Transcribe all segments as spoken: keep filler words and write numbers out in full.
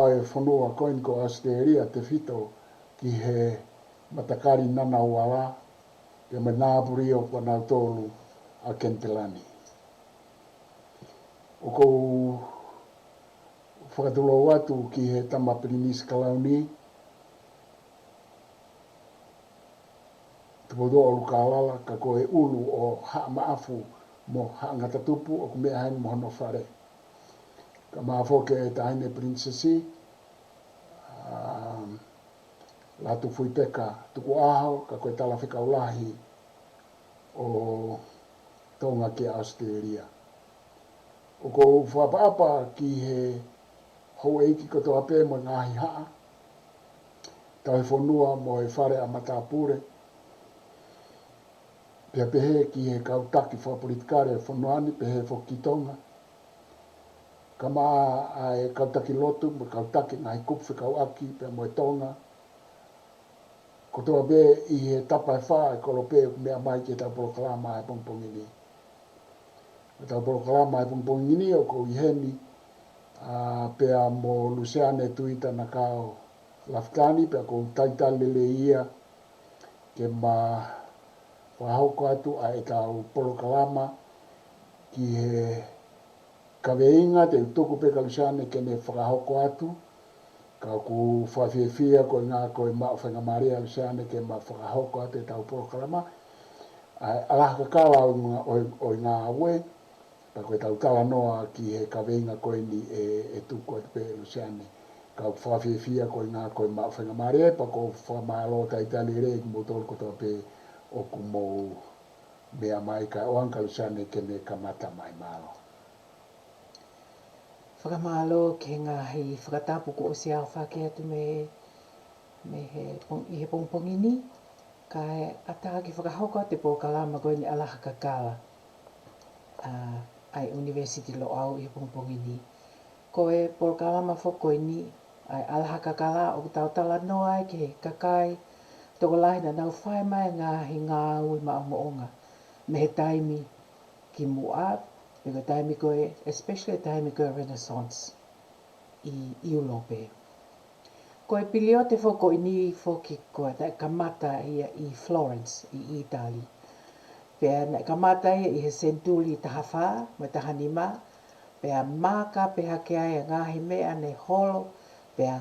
ʻa e fonua ko eni ko ʻAositelēlia tefito ki he matakali Ngunnawal, pea mo Ngambri ʻo kinautolu ʻa Kenipela ni. ʻOku ou fakatulou atu ki he tama Pilinisi Kalauni, Tupoutoʻa ʻUlukalala, ka ko e ʻulu ʻo Haʻa Maʻafu mo Haʻa Ngata Tupu ʻoku meʻa heni mo hono fale. Kae ʻumaʻā foki e Taʻahine Pilinisesi, um, Lātūfuipeka Tukuʻaho, ka ko e Talafekau Lahi ʻo Tonga ki ʻAositelēlia. ʻOku ou fakaʻapaʻapa ki he houʻeiki kotoa pē mo e ngaahi haʻa, tauhi fonua mo e fale ʻa matāpule, pea pehē ki he kau taki fakapolitikale ʻo e fonua ni, pehē foki ki Tonga. Kae ʻumaʻā ʻa e kau taki lotu mo e kau taki ngaahi kupu fekauʻaki pea mo e Tonga kotoa pē ʻi he tapa ʻe fā ʻo e kolope ʻoku meʻa mai ki heʻetau polokalama ʻa e pongipongi ni. ʻEtau polokalama ʻa e pongipongi ni ʻoku ʻi heni, ʻa, pea mo Luseane Tuita Nakao Lafitani, pea ʻoku ou talitali lelei ia ke ma fakahoko atu ʻa ʻetau polokalama ki he kaveinga te u tuku pē kia Luseane ke ne fakahoko atu, ka ʻoku fakafiefia ko e ngāue ko e maʻu faingamālie ʻa Luseane ke ma fakahoko atu ʻetau polokalama, ʻa e ʻAlaha Kakala ʻo e ngā-, ʻo e, ʻo e ngāue, pea ko ʻetau talanoa ki he kaveinga ko eni ʻe, ʻe tuku atu pē ʻe Luseane. Ka ʻoku fakafiefia ko e ngāue ko e maʻu faingamālie, pea ʻoku ou fakamālō talitali lelei kimoutolu kotoa pē ʻoku mou meʻa mai, kae ʻoange kia Luseane ke ne kamata mai, mālō. Fakamālō ki he ngaahi fakatapu kuo ʻosi aofaki atu mei he, mei he pong-, ʻi he pongipongi ni, kae ʻatā ke fakahoko atu e polokalama ko eni ʻAlaha Kakala, ʻa, ʻa e ʻUnivēsiti Loʻau ʻi he pongipongi ni. Ko e polokalama foki ko eni, ʻa e ʻAlaha Kakala, ʻoku tau talanoa ai ki he kakai tokolahi naʻa nau fai mai e ngaahi ngāue maʻongoʻonga mei he taimi kimuʻa, pe ko e taimi ko ē, especially e taimi ko ē Renaissance ʻi, ʻi ʻIulope. Ko e piliote foki ko eni foki ko e naʻe kamata ia ʻi Florence, ʻi ʻĪtali. Pea naʻe kamata ia ʻi he senituli taha fā mo e taha nima, pea maaka pē hake ai e ngaahi meʻa ne holo, pea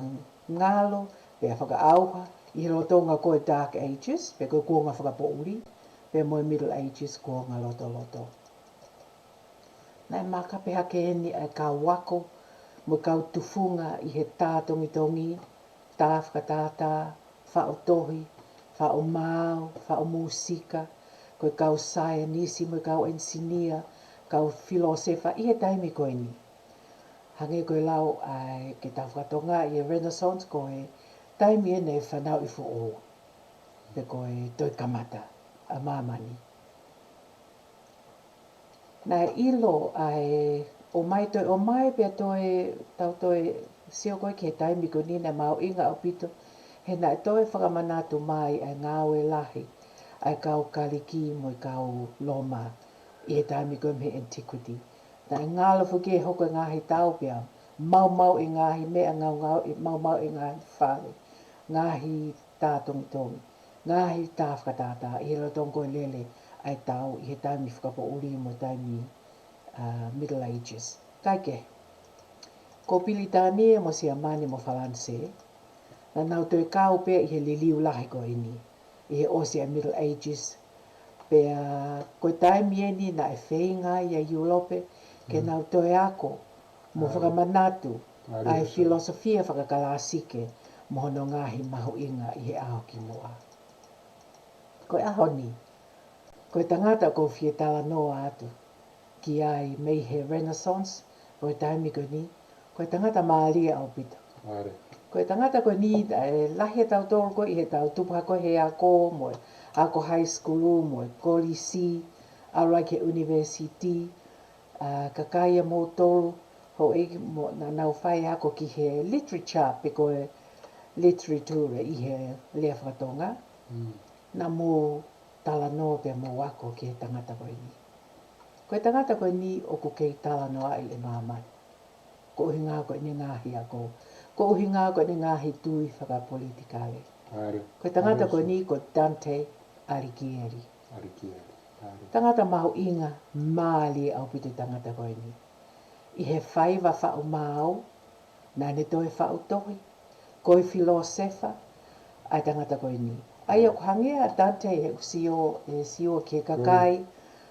ngalo, pea fakaʻauha ʻi he lolotonga ko e Dark Ages, pe ko e kuonga fakapoʻuli, pea mo e Middle Ages, kuonga lotoloto. Naʻe maaka pē hake eni ʻa e kau ako mo e kau tufunga ʻi he tā tongitongi, tā fakatātā, faʻu tohi, faʻu maau, faʻu mūsika, ko e kau saienisi mo e kau ʻenisinia, kau filōsefa ʻi he taimi ko eni. Hangē ko e lau ʻa e, ke tau fakatonga ʻi he Renaissance, ko e taimi eni e fanauʻi foʻou, pe ko e toe kamata ʻa māmani. Naʻe ʻilo ʻa e ʻomai, toe ʻomai pea toe, tau toe sio ko ē ki he taimi ko eni naʻe mahuʻinga ʻaupito, he naʻe toe fakamanatu mai ʻa e ngāue lahi ʻa e kau Kalisi mo e kau Loma ʻi he taimi ko ē mei he antiquity. Naʻe ngalo foki e hoko e ngaahi tau pea maumau e ngaahi meʻa ngaungaue, maumau e ngaahi fale, ngaahi tā tongitongi, ngaahi tā fakatātā ʻi he lolotonga ko ē lele ʻa e tau ʻi he taimi fakapoʻuli mo e taimi, ʻa, Middle Ages. Kae kehe, ko Pilitānia mo Siamane mo Falanisē, naʻa nau toe kau pē ʻi he liliu lahi ko eni ʻi he ʻosi ʻa e Middle Ages. Pea ko e taimi eni naʻe feinga ai ʻa ʻIulope ke nau toe ako mo fakamanatu ʻa e filōsofia fakakalāsike mo hono ngaahi mahuʻinga ʻi he ʻaho kimuʻa. Ko e ʻaho ni, ko e tangata ʻoku ou fie talanoa atu ki ai mei he Renaissance, ko e taimi ko eni, ko e tangata mālie ʻaupito. Ko e tangata ko eni, ʻe lahi ʻa tautolu ko ē ʻi heʻetau tupu hake he ako, mo e ako high school, mo e kolisi, ʻalu ai ki he university, ʻa, kakai ia moutolu, houʻeiki mo, naʻa nau fai ako ki he literature, pe ko e literature ʻi he lea faka-Tonga. Naʻa mou talanoa pea mou ako ki he tangata ko eni. Ko e tangata ko eni ʻoku kei talanoaʻi ʻe māmani. Ko e ʻuhinga ko ʻene ngaahi ako, Ko e ʻuhinga ko ʻene ngaahi tui fakapolitikale. Ko e tangata ko eni ko Dante Alighieri. Tangata mahuʻinga mālie ʻaupito e tangata ko eni. ʻI he faiva faʻu maau, naʻa ne toe faʻu tohi. Ko e filōsefa ʻa e tangata ko eni. ʻA ia ʻoku hangē ʻa Dante he ʻoku sio, ʻe sio ki he kakai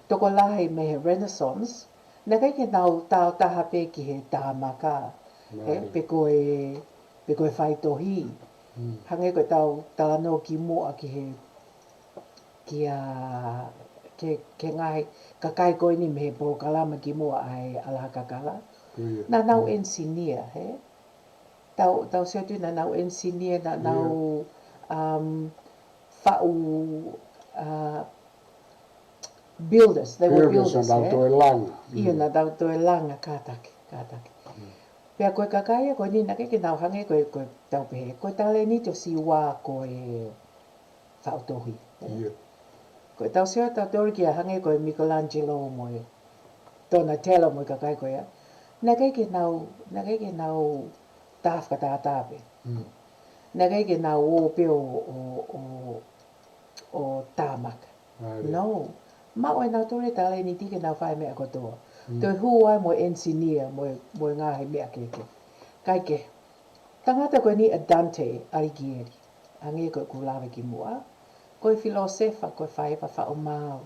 tokolahi mei he Renaissance, naʻe ʻikai ke nau tāutaha pē ki he tāmaka, ē, pe ko e, pe ko e faitohi. Hangē ko ʻetau talanoa kimuʻa ki he, ki a, ki he, ki he ngaahi kakai ko eni mei he polokalama kimuʻa ʻa e Alahakakala. Naʻa nau engineer, ē? Tau, tau sio atu naʻa nau engineer, naʻa nau, um, faʻu, uh, builders, they were builders, ē? ʻIo, naʻa nau toe langa, kātaki, kātaki. Pea ko e kakai ia ko eni naʻe ʻikai ke nau hangē ko e, ko e tau pehē, ko e talēniti ʻo Siua ko e faʻu tohi. Ko ʻetau sio atu ʻo tau tali ki ai hangē ko e Michelangelo mo e Donatello mo e kakai ko ia. Naʻe ʻikai ke nau, naʻe ʻikai ke nau tā fakatātā pē. Naʻe ʻikai ke nau ō pē ʻo, ʻo, ʻo, ʻo tāmaka. No. Maʻu ʻe nautolu e talēniti ke nau fai e meʻa kotoa. Toe hū ai mo e engineer mo e, mo e ngaahi meʻa kehekehe. Kae kehe, tangata ko eni ʻa Dante Alighieri, hangē ko ʻeku lave kimuʻa, ko e filōsefa, ko e faiva faʻu maau,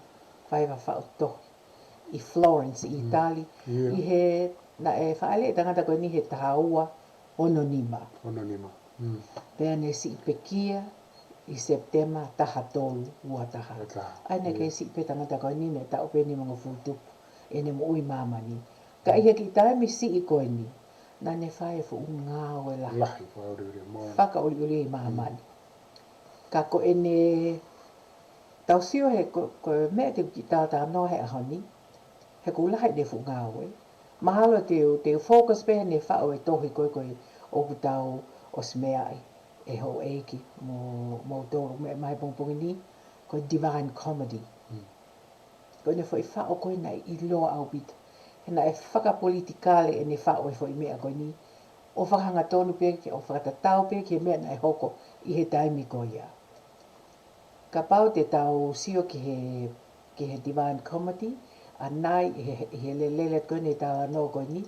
faiva faʻu tohi ʻi Florence, ʻi ʻĪtali, ʻi he, naʻe faʻele e tangata ko eni he taha ua ono nima. Pea ne siʻi pekia ʻi Sepitema taha tolu ua taha. ʻA ia naʻe kei siʻi pē tangata ko eni, naʻe taʻu pē nimangofulu tupu ʻene moʻui ʻi māmani. Ka ʻi he kiʻi taimi siʻi ko eni, naʻa ne fai e fuʻu ngāue lahi. Lahi, fakaʻuliʻuli ʻi māmani. Ka ko ʻene, tau sio he ko, ko e meʻa te u kiʻi talatalanoa he ʻaho ni, he ʻoku lahi ʻene fuʻu ngāue. Mahalo te u, te u focus pē heʻene faʻu e tohi ko ē ko ē ʻoku tau ʻosi meaʻi ʻe houʻeiki mo, moutolu meʻa mai pongipongi ni, ko e Divine Comedy. Ko ʻene foʻi faʻu ko ē naʻe ʻiloa ʻaupito. He naʻe fakapolitikale ʻene faʻu e foʻi meʻa ko eni. ʻO fakahangatonu pē ke, ʻo fakatatau pē ki he meʻa naʻe hoko ʻi he taimi ko ia. Kapau te tau sio ki he, ki he Divine Comedy, ʻanai ʻi he, ʻi he lelele ko eni talanoa ko eni,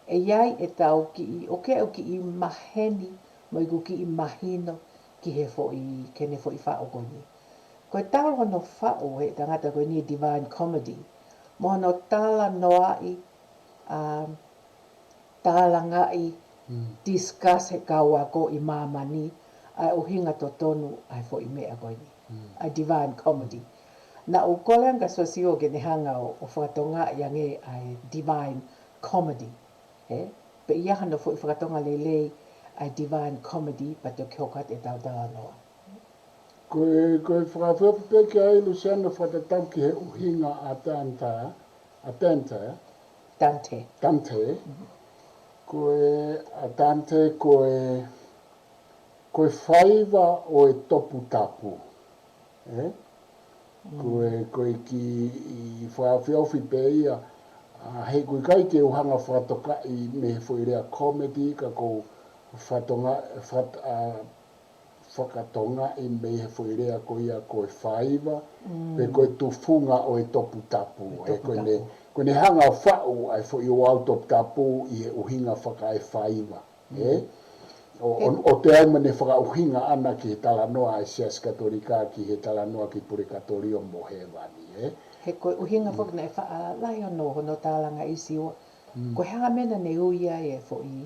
ʻe ʻi ai ʻetau kiʻi, ʻoku ou kiʻi maheni, mo ʻeku kiʻi mahino ki he foʻi, ki heʻene foʻi faʻu ko eni. Ko e talu hono faʻu he tangata ko eni Divine Comedy, mo hono talanoaʻi, um, tālangaʻi, discuss he kau ako ʻi māmani, ʻa e ʻuhinga totonu ʻa e foʻi meʻa ko eni, ʻa e Divine Comedy. Naʻa ku kole ange kia Sōsio ke ne hanga ʻo, ʻo fakatongaʻi ange ʻa e Divine Comedy. Ē? Pea ʻi ai hano foʻi fakatonga lelei ʻa e Divine Comedy, pea toki hoko atu ʻetau talanoa. Ko e, ko e fakaʻofoʻofa pē ki ai Luciano fakatatau ki he ʻuhinga ʻa Dante, ʻa Dante. Dante. Dante. Ko e, ʻa Dante ko e, ko e faiva ʻo e toputapu. Ē? Ko e, ko e kiʻi fakaʻofoʻofa pē ia, ʻa, he ʻoku ʻikai ke u hanga fakatokaʻi mei he foʻi lea comedy, ka ʻoku ou fakatonga, fat-, ʻa, fakatongaʻi mei he foʻi lea ko ia ko e faiva, pe ko e tufunga ʻo e toputapu. Ē, ko ʻene, ko ʻene hanga ʻo faʻu ʻa e foʻi ouau toputapu ʻi he ʻuhinga fakaefaiva. Ē? ʻO, ʻo, ʻo toe ʻai mo ʻene fakaʻuhinga ʻana ki he talanoa ʻa e Siasi Katolika, ki he talanoa ki Pulekatolio mo Hēvani, ē? He ko e ʻuhinga foki naʻe faʻa lahi hono, hono tālangaʻi Siua. Ko e hā e meʻa naʻa ne ui ai e foʻi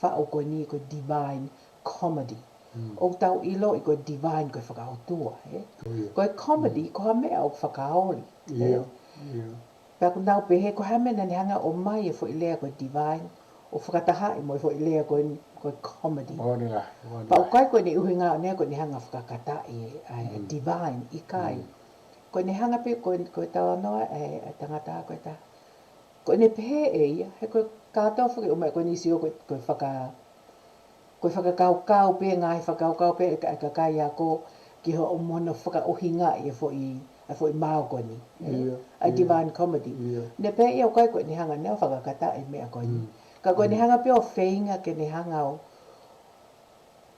faʻu ko eni ko e Divine Comedy. ʻOku tau ʻiloʻi ko e divine ko e fakaʻotua, ē? Ko e comedy, ko ha meʻa ʻoku fakaoli, ē? Pea ʻoku nau pehē ko e hā e meʻa naʻa ne hanga ʻo ʻomai e foʻi lea ko e divine, ʻo fakatahaʻi mo e foʻi lea ko e, ko e comedy. Pea ʻoku ʻikai ko ʻene ʻuhinga ʻo ne, ko ʻene hanga fakakataʻi ʻa e divine, ʻikai. Ko ʻene hanga pē ko e, ko e talanoa e, e tangata ko e ta. Ko ʻene pehē ʻe ia, he ko e kātoa foki ʻo e meʻa ko eni Sio ko e, ko e faka-, ko e fakakaukau pē, ngaahi fakakaukau pē ʻa e ka-, ʻa e kakai ako ki hoʻomo hono fakaʻuhingaʻi e foʻi, ʻa e foʻi maau ko eni, ē? ʻA e Divine Comedy. Ne pehē ia ʻoku ʻikai ko ʻene hanga ʻo ne fakakataʻi e meʻa ko eni. Ka ko ʻene hanga pē ʻo feinga ke ne hanga ʻo,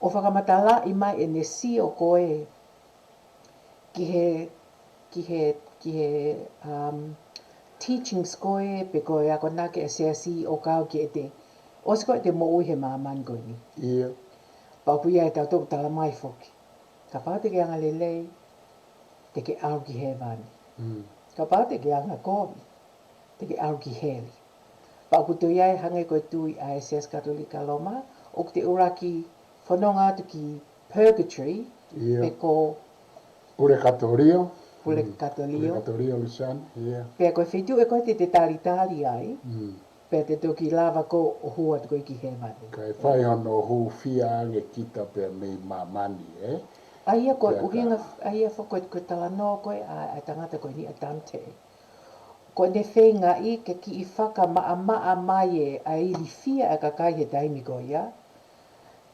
ʻo fakamatalaʻi mai ʻene sio ko ē ki he, ki he, ki he, um, teachings ko ē pe ko e akonaki ʻa e siasi ʻo kau ki heʻete, ʻosi ko ē ʻete moʻui he māmani ko eni. Ia. Pea ʻoku ʻi ai e tautolu ʻoku tala mai foki, kapau te ke anga lelei, te ke ʻalu ki hēvani. Mm. Kapau te ke anga kovi, te ke ʻalu ki heli. Pea ʻoku toe ʻi ai, hangē ko e tui ʻa e Siasi Katolika Loma, ʻoku te ʻuluaki fononga atu ki purgatory, Ia. pe ko Pulekatōlio. Pulekatōlio. Mm. Pulekatōlio, Luseane, ia. Pea ko e feituʻu ē ko ē te te talitali ai, Mm. pea te toki lava ko ē ʻo hū atu ko ē ki hēvani. Kae fai hono hūfia ange kita pea mei māmani, ē? ʻA ia ko e Pea ka ʻuhinga, ʻa ia foki ko e, ko e talanoa ko ē ʻa, ʻa e tangata ko eni ʻa Dante. Ko ʻene feingaʻi ke kiʻi fakamaʻamaʻa mai ʻa e ilifia ʻa e kakai he taimi ko ia.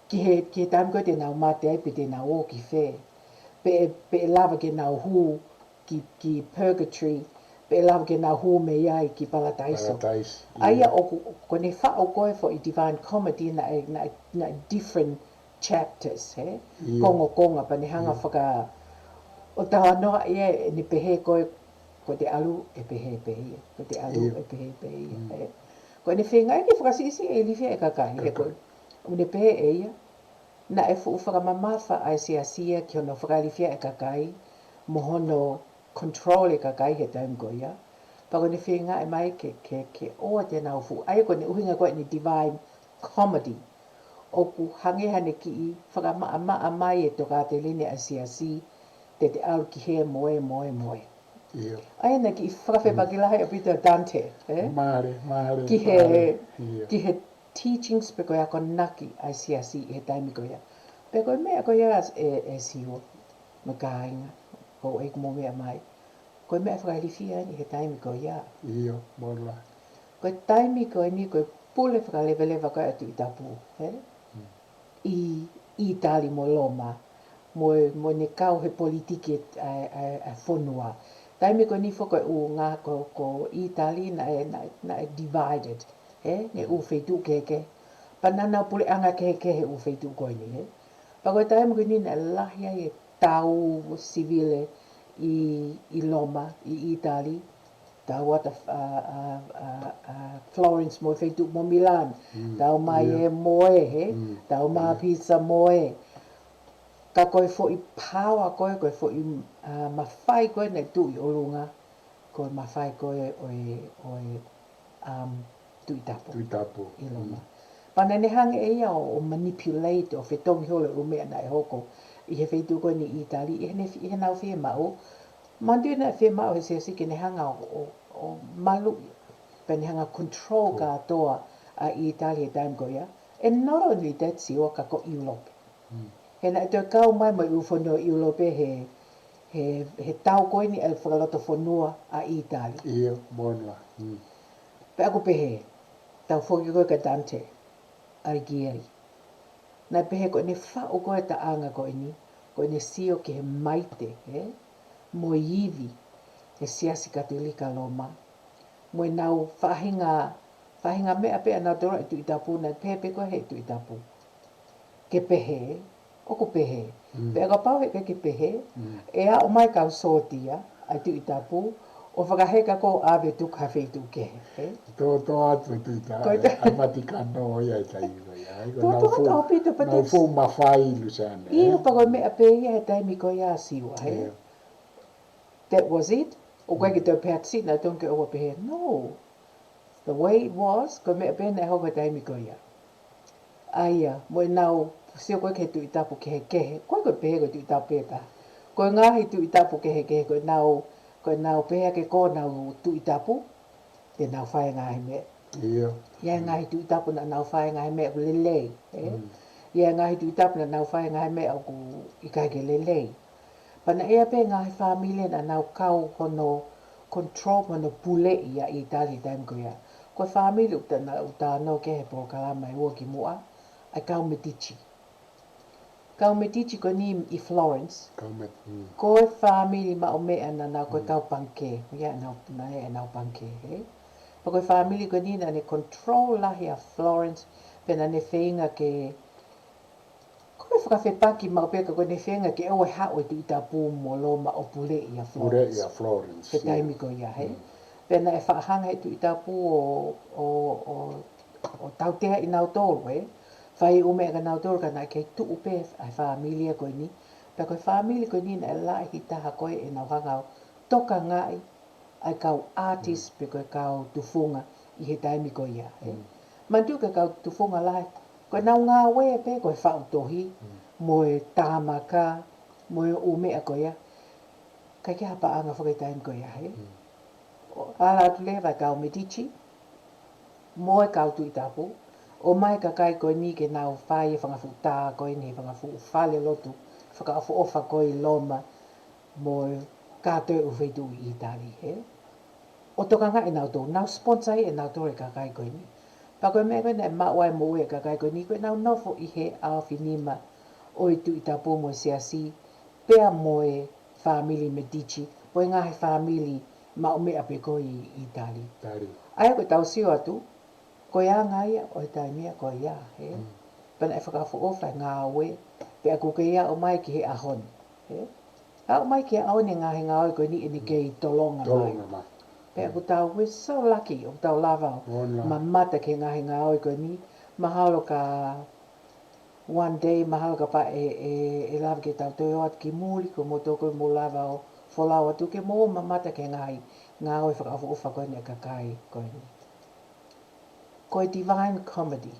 Ki he, ki he taimi ko ē te nau mate ai pe te nau ō ki fē. Pe, pe ʻe lava ke nau hū ki, ki purgatory, pe ʻe lava ke nau hū mei ai ki palataiso. Palataiso, ʻA ia ia. ʻoku, ko ʻene faʻu ko ē foʻi Divine Comedy naʻe, naʻe, naʻe different chapters, he? Ia. Kongokonga, pea ne hanga Mm. faka-, ʻo talanoa ia ʻene pehē ko ē, ko ʻete ʻalu ʻe pehē pē ia, ko ʻete ʻalu Ia. ʻe pehē pē ia, Mm. he? Ko ʻene feingaʻi ke fakasiʻisiʻi e ilifia ʻa e kakai, he Kakai. ko ʻene pehē ʻe ia, naʻe fuʻu fakamamafa ʻa e siasi ia ki hono fakailifia e kakai, mo hono control e kakai he taimi ko ia. Pea ko ʻene feingaʻi mai ke, ke, ke ʻoua te nau fuʻu, ʻa ia ko ʻene ʻuhinga ko ē ʻene Divine Comedy. ʻOku hangē haʻane kiʻi fakamaʻamaʻa mai e tokāteline ʻa e siasi, te te ʻalu ki hē mo ē, mo ē, mo ē. Ia. ʻA ia naʻe kiʻi fakafepaki Mm. lahi ʻaupito ʻa Dante, ē? Mālie, mālie, Ki he, mālie. Ia. ki he teachings pe ko e akonaki ʻa e siasi he taimi ko ia. Pea ko e meʻa ko ia ē, ē Siua, mo e kāinga, ko e ʻeku mo meʻa mai. Ko e meʻa fakailifia eni he taimi ko ia. Ia, mālie. Ko e taimi ko eni ko e pule fakaleveleva ko ē ʻa e Tuʻi Tapu, ē? Mm. ʻI, ʻi ʻItali mo Loma, mo, mo ʻene kau he politiki ʻa e, ʻa e, ʻa e fonua. Taimi ko eni foki ʻoku ngā ko, ko ʻItali naʻe, naʻe, naʻe divided, ē? Naʻe ʻū feituʻu kehekehe. Pea naʻa nau puleʻanga kehekehe ʻū feituʻu ko eni, ē? Pea ko e taimi ko eni naʻe lahi ai e tau sivile ʻi, ʻi Loma, ʻi ʻItali. Tau atu ʻa, ʻa, ʻa, ʻa Florence mo e feituʻu mo Milan. Mm, Tau mai ia. ʻe mo ē, he? Mm, Tau mai ia. Pisa mo ē. Ka ko e foʻi power ko ē, ko e foʻi, ʻa, mafai ko ē naʻe tuʻu ʻi ʻolunga. Ko e mafai ko ē ʻo e, ʻo e, um, Tuʻi Tapu. Tuʻi Tapu. ʻI Loma. Mm. Pea naʻa ne hanga ʻe ia ʻo, ʻo manipulate, ʻo fetongi holo e ʻū meʻa naʻe hoko ʻi he feituʻu ko eni ʻi ʻItali, ʻi heʻene fi-, ʻi heʻenau fiemaʻu. Manatuʻi naʻe fiemaʻu he siasi ke ne hanga ʻo, ʻo, ʻo maluʻi, pea ne hanga control Ko. kātoa ʻa ʻItali he taimi ko ia. And not only that, Siua, ka ko ʻIulope. Mm. He naʻe toe kau mai mo e ʻū fonua ʻIulope he, he, he tau ko eni ʻa e fakalotofonua ʻa ʻItali. Ia, mālie. Mm. Pea ʻoku pehē, tau foki ko ē kia Dante Alighieri. Naʻe pehē ko ʻene faʻu ko ē taʻanga ko eni, ko ʻene sio ki he maite, ē? Mo e ivi, he Siasi Katolika Loma. Mo ʻenau faʻahinga, faʻahinga meʻa pē ʻanautolu ʻa e Tuʻi Tapu, naʻe pehē pē ko ē he Tuʻi Tapu. Ke pehē, ʻoku pehē. Mm. Pea kapau heʻikai ke pehē, Mm. ʻe aʻu mai kau sōtia ʻa e Tuʻi Tapu, ʻo fakaheka ko ē ʻave tuku ha feituʻu kehe, ē? Tō, tō atu e Tuʻi Ta-, Ko e ta- ʻa e Vatikano ia he taimi ko ia. Ai, ko Tō, nau tō atu fuʻu, ʻaupito, but nau that's fuʻu mafai, Luseane, Ia, ē? pea ko e meʻa pē ia he taimi ko ia, Siua, ē? Ia. That was it. ʻOku ʻikai ke Mm. toe pehē atu siʻi naʻe tonu ke ʻoua pehē. No. The way it was, ko e meʻa pē naʻe hoko he taimi ko ia. ʻA ia, mo ʻenau sio ko ē ki he Tuʻi Tapu kehekehe. ʻOku ʻikai ko e pehē ko e Tuʻi Tapu pē taha. Ko e ngaahi Tuʻi Tapu kehekehe, ko ʻenau, ko ʻenau pehē hake ko ʻenau Tuʻi Tapu, te nau fai e ngaahi meʻa. Ia. ʻI ai e Mm. ngaahi Tuʻi Tapu naʻa nau fai e ngaahi meʻa ʻoku lelei, ē? Mm. ʻI ai e ngaahi Tuʻi Tapu naʻa nau fai e ngaahi meʻa ʻoku ʻikai ke lelei. Pea naʻe ʻi ai pē ngaahi fāmili naʻa nau kau hono control, hono puleʻi ʻa ʻItali he taimi ko ia. Ko e fāmili ʻoku ta-, naʻa ku talanoa ki ai he polokalama ʻe ua kimuʻa, ʻa e kau Medici. Kau Medici ko eni ʻi Florence. Kau Med-, mm. Ko e fāmili maʻumeʻa naʻa nau ko e Mm. kau pangikē. Ia ʻenau, naʻe ʻenau pangikē, ē? Pea ko e fāmili ko eni naʻa ne control lahi ʻa Florence, pea naʻa ne feinga ke, ko e fakafepaki maʻu pē ka ko ʻene feinga ke ʻoua ʻe haʻu e Tuʻi Tapu mo Loma ʻo puleʻi ʻa Florence. Puleʻi ʻa Florence, he taimi ko ia, he. Pea naʻe faʻa hanga he Tuʻi Tapu ʻo, ʻo, ʻo, ʻo tauteaʻi nautolu, he. Fai ʻū meʻa kia nautolu ka naʻe kei tuʻu pē ʻa e fāmili ko eni. Pea ko e fāmili ko eni naʻe lahi taha ko ē ʻenau hanga ʻo tokangaʻi ʻa e kau artist pe ko e kau tufunga ʻi he taimi ko ia, he. Manatuʻi ko e kau tufunga lahi, ko ʻenau ngāue pē ko e faʻu tohi, mo e tāmaka, mo e ʻū meʻa ko ia. ʻIkai ke ha paʻanga foki he taimi ko ia, he. ʻO ala atu leva e kau Medici, mo e kau Tuʻi Tapu, ʻomai e kakai ko eni ke nau fai e fanga fuʻu tā ko eni he fanga fuʻu fale lotu fakaʻofoʻofa ko ē ʻi Loma, mo e kātoa e ʻū feituʻu ʻi ʻĪtali, he. ʻO tokangaʻi ʻe nautolu, nau sponsor ʻe nautolu e kakai ko eni. Pea ko e meʻa ko ē naʻe maʻu ai e moʻui e kakai ko eni, ko ʻenau nofo ʻi he ʻaofinima ʻo e Tuʻi Tapu mo e Siasi, pea mo e fāmili Medici, mo e ngaahi fāmili maʻu meʻa pē ko ē ʻi ʻĪtali. ʻItali. ʻA ia ko ʻetau sio atu, ko e anga ia ʻo e taimi ko ia, he. Pea naʻe fakaʻofoʻofa e ngāue, pea ʻoku kei aʻu mai ki he ʻaho ni, he. Aʻu mai ki he ʻaho ni e ngaahi ngāue ko eni ʻene kei tolonga mai. Tolonga mai. Pea ʻoku tau, we're so lucky, ʻoku tau lava ʻo mamata ki he ngaahi ngāue ko eni, mahalo ka one day, mahalo kapau ʻe, ʻe, ʻe lava ke tau toe ō atu ki muli, ko moutolu ko ē mou lava ʻo folau atu ke mou mamata ki he ngaahi ngāue fakaʻofoʻofa ko eni e kakai ko eni. Ko e Divine Comedy.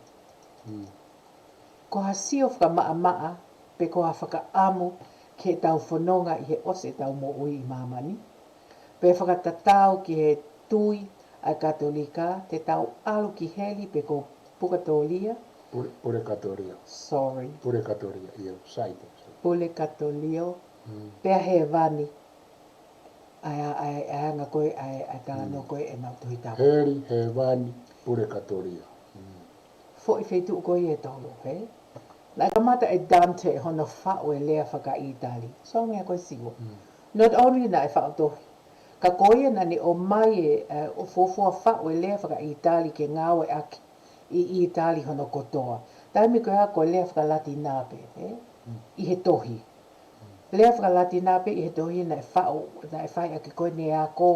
Ko ha sio fakamaʻamaʻa, pe ko ha fakaʻamu ki heʻetau fononga ʻi he ʻosi ʻetau moʻui ʻi māmani. Pe fakatatau ki he tui ʻa e Katolika, te tau ʻalu ki heli pe ko pukatōlia. Pure-, purekatoria. Sorry. Purekatoria, ia, sai. Purekatolia. Pea hēvani. ʻA e, ʻa e, ʻa e anga ko ē, ʻa e, ʻa e talanoa ko ē ʻenau Tohi Tapu. Heli, hēvani, purekatoria. Foʻi feituʻu ko ia ʻe tolu, he? Naʻe kamata ʻe Dante hono faʻu e lea fakaʻītali. Sio ange ko e sio. Not only naʻe faʻu tohi, ka ko ia naʻa ne ʻomai e, ʻe, ʻo fuofua faʻu e lea fakaʻītali ke ngāueʻaki ʻi ʻĪtali hono kotoa. Taimi ko ia ko e lea fakalatina pē, he? ʻI he tohi. Lea fakalatina pē ʻi he tohi naʻe faʻu, naʻe fai ʻaki ko ē ʻene ako,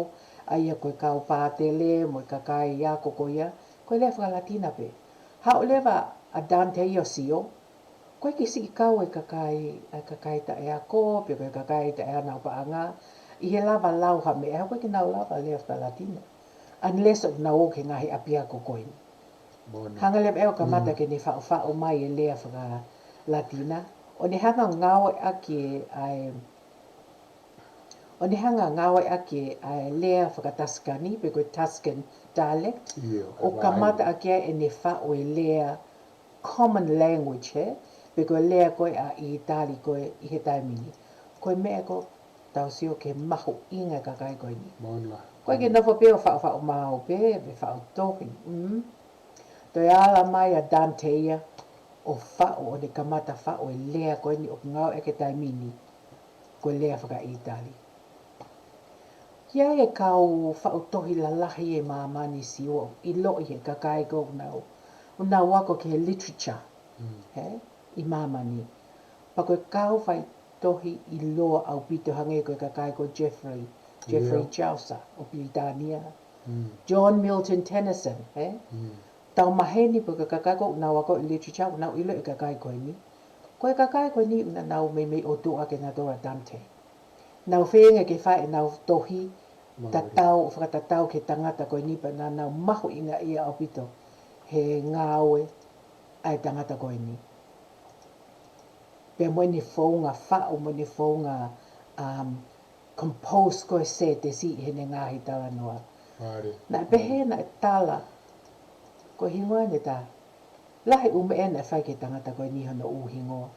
ʻa ia ko e kau pātele, mo e kakai ako ko ia, ko e lea fakalatina pē. Haʻu leva ʻa Dante ia ʻo sio, ko e kiʻi siʻi kau e kakai, ʻa e kakai taʻeako, pe ko e kakai taʻe ʻi ai haʻanau paʻanga, ʻi he lava lau ha meʻa, ko e ʻikai ke nau lava lea fakalatina. Unless ʻoku nau ō ki he ngaahi ʻapiako ko eni. Hanga leva ʻe ia ʻo kamata ke ne faʻufaʻu mai e lea fakalatina, ʻo ne hanga ngāueʻaki ʻa e, ʻo ne hanga ngāueʻaki ʻa e lea fakatasikani, pe ko e Tuscan dialect, ʻio, ʻo kamata ʻaki ai ʻene faʻu e lea common language, he? Pe ko e lea ko ē ʻa ʻĪtali ko ē ʻi he taimi ni. Ko e meʻa ko ē tau sio ki he mahuʻinga e kakai ko eni. Ko e ʻikai ke nofo pē ʻo faʻufaʻu maau pē, pe faʻu tohi. Toe ala mai ʻa Dante ia ʻo faʻu, ʻo ne kamata faʻu e lea ko eni ʻoku ngāueʻaki he taimi ni, ko e lea fakaʻītali. ʻI ai e kau faʻu tohi lalahi ʻi māmani, sio, ʻiloʻi he kakai ko ē ʻoku nau, ʻoku nau ako ki he literature, he, ʻi māmani. Pea ko e kau faʻu tohi ʻiloa ʻaupito hangē ko e kakai ko Geoffrey, Geoffrey Chaucer ʻo Pilitānia. John Milton Tennyson, he? Tau maheni pē ko e kakai ko ē ʻoku nau ako ʻi literature, ʻoku nau ʻiloʻi e kakai ko eni. Ko e kakai ko eni naʻa nau meimei ʻotua ʻaki ʻe nautolu ʻa Dante. Nau feinga ke fai ʻenau tohi tatau, fakatatau ki he tangata ko eni pea naʻa nau mahuʻingaʻia ʻaupito he ngāue ʻa e tangata ko eni. Pea mo ʻene founga faʻu, mo ʻene founga, um, compose ko ē sētesi ʻi heʻene ngaahi talanoa. Naʻe pehē naʻe tala, ko e hingoa ʻene tā, lahi ʻū meʻa naʻe fai ki he tangata ko eni hono ʻū hingoa.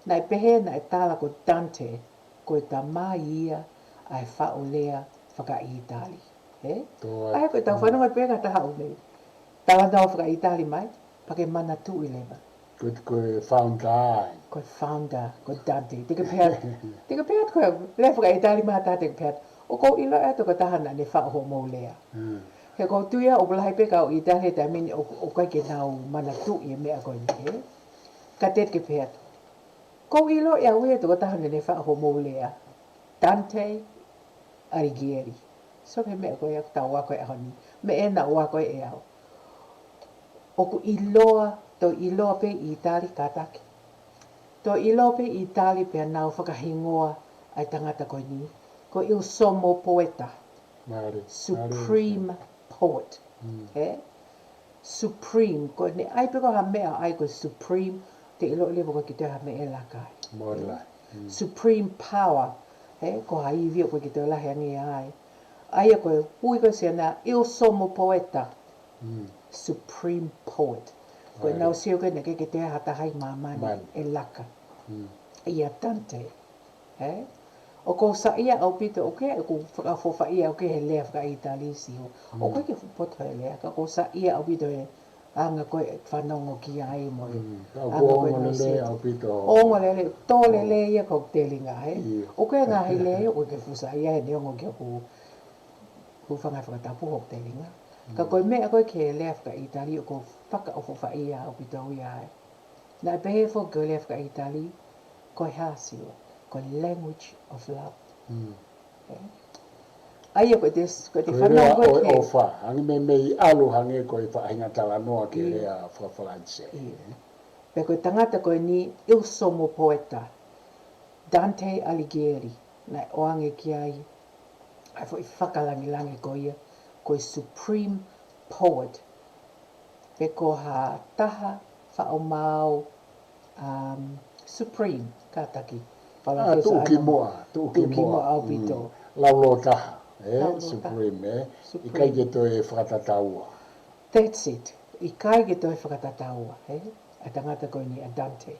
Naʻe pehē naʻe tala ko Dante, ko e tamai ia ʻa e faʻu lea fakaʻītali. He? ʻA ia ko ʻetau fanongo pē ka taha ʻo e talanoa fakaʻītali mai, pea ke manatuʻi leva. Ko e, ko e founder. Ko e founder, ko Dante. Te ke pehē, te ke pehē ko e lea fakaʻītali mai ʻa Dante, te ke pehē, ʻoku ou ʻilo atu ko e taha naʻa ne faʻu hoʻomou lea. He ʻoku ou tui au ʻoku lahi pē kau ʻĪtali he taimi ni ʻoku, ʻoku ʻikai ke nau manatuʻi e meʻa ko eni, he? Ka te ke pehē, Ko u ʻilo ʻe au ia tokotaha naʻe faʻu hoʻomou lea. Dante Alighieri. So he meʻa ko ia ʻoku tau ako he ʻaho ni. Meʻa ena ʻoku ako ʻe au. ʻOku ʻiloa, toe ʻiloa pē ʻi ʻĪtali kātaki. Toe ʻiloa pē ʻi ʻĪtali pea nau fakahingoa ʻa e tangata ko eni. Ko Il Sommo Poeta. Mālie, mālie. Supreme Poet. Mm. He? Supreme, ko ʻene ʻai pē ko ha meʻa ʻai ko e supreme, te ʻilo leva ko e ki te ha meʻa e laka ai. More like. Mm. Supreme power, he, ko ha ivi ʻoku ʻikai ke toe lahi ange ai. ʻA ia ko e ui ko ē ʻa e siana, Il Sommo Poeta. Mm. Supreme poet. Ko e Right. nau sio ko ē naʻe ʻikai ke toe ha taha ʻi māmani Mani. e laka. Mm. ʻIa Dante. He? ʻOku ou saiʻia ʻaupito, ʻoku ou fakaʻofoʻofaʻia ʻaupito he lea fakaʻItali, sio. Mm. ʻOku ʻikai ke fuʻu poto he lea, ka ʻoku ou saiʻia ʻaupito he anga ko ē fanongo ki ai mo e Mm. Ka anga ko ʻoku ʻene ongo lelei sio. ʻaupito. Ongo lelei, tō Oh. lelei ia ko e telinga, he? ʻIa. ʻOku ʻi ai e ngaahi lea, ʻoku ʻikai ke fuʻu saiʻia heʻene ongo ki hoku, hoku fanga fakatapu hoku telinga. Ka Mm. ko e meʻa ko ē ki he lea fakaʻItali, ʻoku ou fakaʻofoʻofaʻia ʻaupito au ʻi ai. Naʻe pehē foki ko e lea fakaʻItali, ko e hā, sio, ko e language of love. Mm. Ē? ʻA ia ko e te, ko e te Ko e fanongo lea ko ē ʻo e ki he ʻofa, hangē meimei ʻalu hangē ko e faʻahinga talanoa ki he ʻIa. lea fakaFalanisē. ʻIa. Pea ko e tangata ko eni, Il Sommo Poeta, Dante Alighieri, naʻe ʻoange ki ai ʻa e foʻi fakalāngilangi ko ia, ko e supreme poet, pe ko ha taha faʻu maau, um, supreme, kātaki. ʻA, Palōfesa tuʻukimuʻa, Ana. tuʻukimuʻa. Tuʻukimuʻa ʻaupito. Mm. Laulō taha, ē? Laulō taha. Supreme, ē? Supreme. ʻIkai ke toe fakatataua. That's it. ʻIkai ke toe fakatataua, ē? ʻA e tangata ko eni ʻa Dante.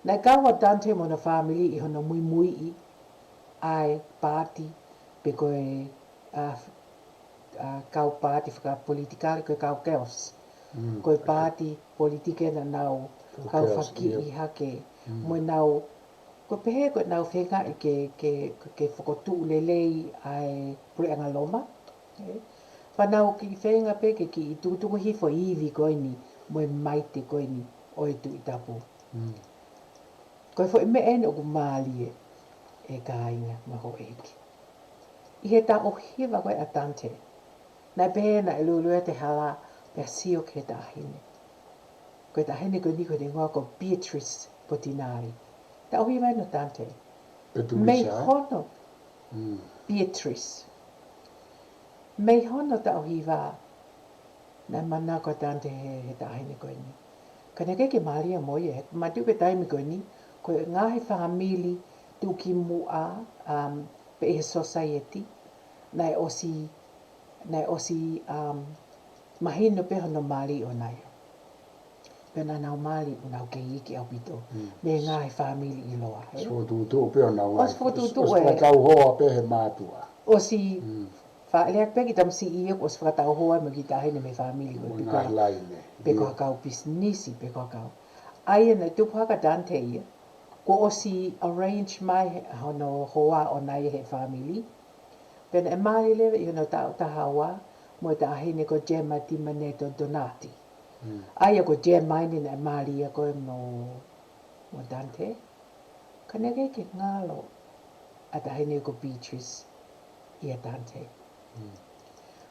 Naʻe kau ʻa Dante mo hono fāmili ʻi hono muimuiʻi ʻa e paati pe ko e, ʻa, ʻa, kau paati fakapolitikale ko e kau Guelphs. Mm, Ko e okay. paati politike naʻa nau Kau kau Guelphs, fakiʻi ʻio. hake. Mm. Mo nau, ko e pehē ko ʻenau feingaʻi ke, ke, ke fokotuʻu lelei ʻa e puleʻanga Loma. Ē? Pea nau kiʻi feinga pē ke kiʻi tukutuku hifo e ivi ko eni, mo e maite ko eni, ʻo e Tuʻi Tapu. Mm. Ko e foʻi meʻa eni ʻoku mālie, ʻe kāinga mo houʻeiki. ʻI he taʻohiva ko ē ʻa Dante, naʻe pehē naʻe lue atu e hala pea sio ki he taʻahine. Ko e taʻahine ko eni ko ʻene hingoa ko Beatrice Portinari. Taʻohiva eni ʻo Dante. Petulia. Mei hono Mm. Beatrice. Mei hono taʻohiva, naʻe manako ʻa Dante he, he taʻahine ko eni. Ka naʻe ʻikai ke mālie mo ia, he mātuʻaki he taimi ko eni, ko e ngaahi fāmili tuʻukimuʻa, um, pē ʻi he society, naʻe ʻosi, naʻe ʻosi, um, mahino pē hono mali ʻoʻona ia. Pea naʻa nau mali ʻo nau kei iiki ʻaupito. Mm. Mei he ngaahi fāmili ʻiloa, ē? ʻOsi fokotuʻutuʻu pē honau ngaahi. ʻOsi fokotuʻutuʻu ʻOsi ē. fakatauhoa pē he mātuʻa. ʻOsi Mm. faʻa lea pē ki tamasiʻi ia, ʻosi fakatauhoa mo e kiʻi taʻahine mei he fāmili ko ē Mo e piko. ngaahi laine. Pe ko ʻIo. ha kau pisinisi, pe ko ha kau. ʻA ia naʻe tupu hake ʻa Dante ia. Kuo ʻosi arrange mai he, hono hoa ʻoʻona ia he fāmili. Pea naʻe mali leva ʻi hono taʻu taha ua, mo e taʻahine ko Gemma di Manetto Donati. Mm. ʻA ia ko Gemma eni naʻe mali ia ko ē mo, mo Dante. Ka naʻe ʻikai ke ngalo ʻa e taʻahine ko Beatrice ʻia Dante. Mm.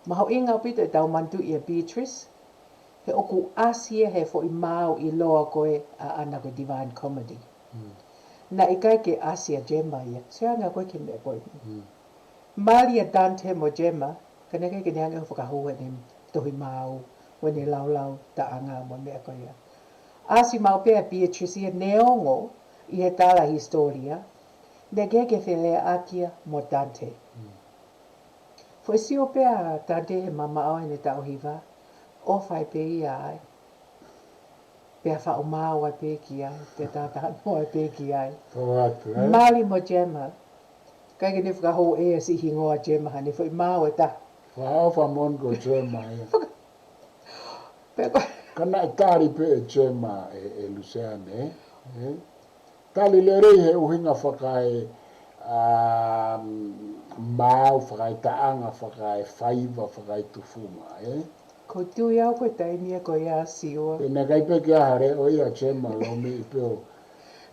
Mahuʻinga ʻaupito ʻetau manatuʻi ʻa Beatrice, he ʻoku ʻasi ia he foʻi maau ʻiloa ko ē ʻaʻana ko e Divine Comedy. Mm. Naʻe ʻikai ke ʻasi ʻa Gemma ia. Sio ange ko ē ki he meʻa ko ē. Mm. Mali ʻa Dante mo Gemma, ka naʻe ʻikai ke ne hanga ʻo fakahū ʻene tohi maau, ʻo ʻene laulau taʻanga mo e meʻa ko ia. ʻAsi maʻu pē ʻa Beatrice ia neongo ʻi he tala hisitōlia, naʻe ʻikai ke feleaʻaki ia mo Dante. Mm. Foʻi sio pē ʻa Dante he mamaʻo ʻene taʻohiva, ʻofa ai pē ia ai. Pea faʻu maau ai pē ki ai, pea tātā noa ai pē ki ai. Tō atu, ē? Mali mo Gemma. ʻIkai ke ne fakahō ʻe ia siʻi hingoa Gemma, hangē foʻi maau ʻe taha. Fakaʻofa moʻoni ko Gemma, ē. Faka-, pea ko- Ka naʻe tali pē ʻe Gemma ʻe, ʻe Luseane, ē? Tali lelei he ʻuhinga fakae, um, maau, fakae taʻanga, fakae faiva, fakae tufunga, ē? ʻOku ou tui au ko e taimi ia ko ia, Siua. Pea naʻe ʻikai pē ke ʻi ai ha leʻo ia Gemma, Lomi, pea ʻo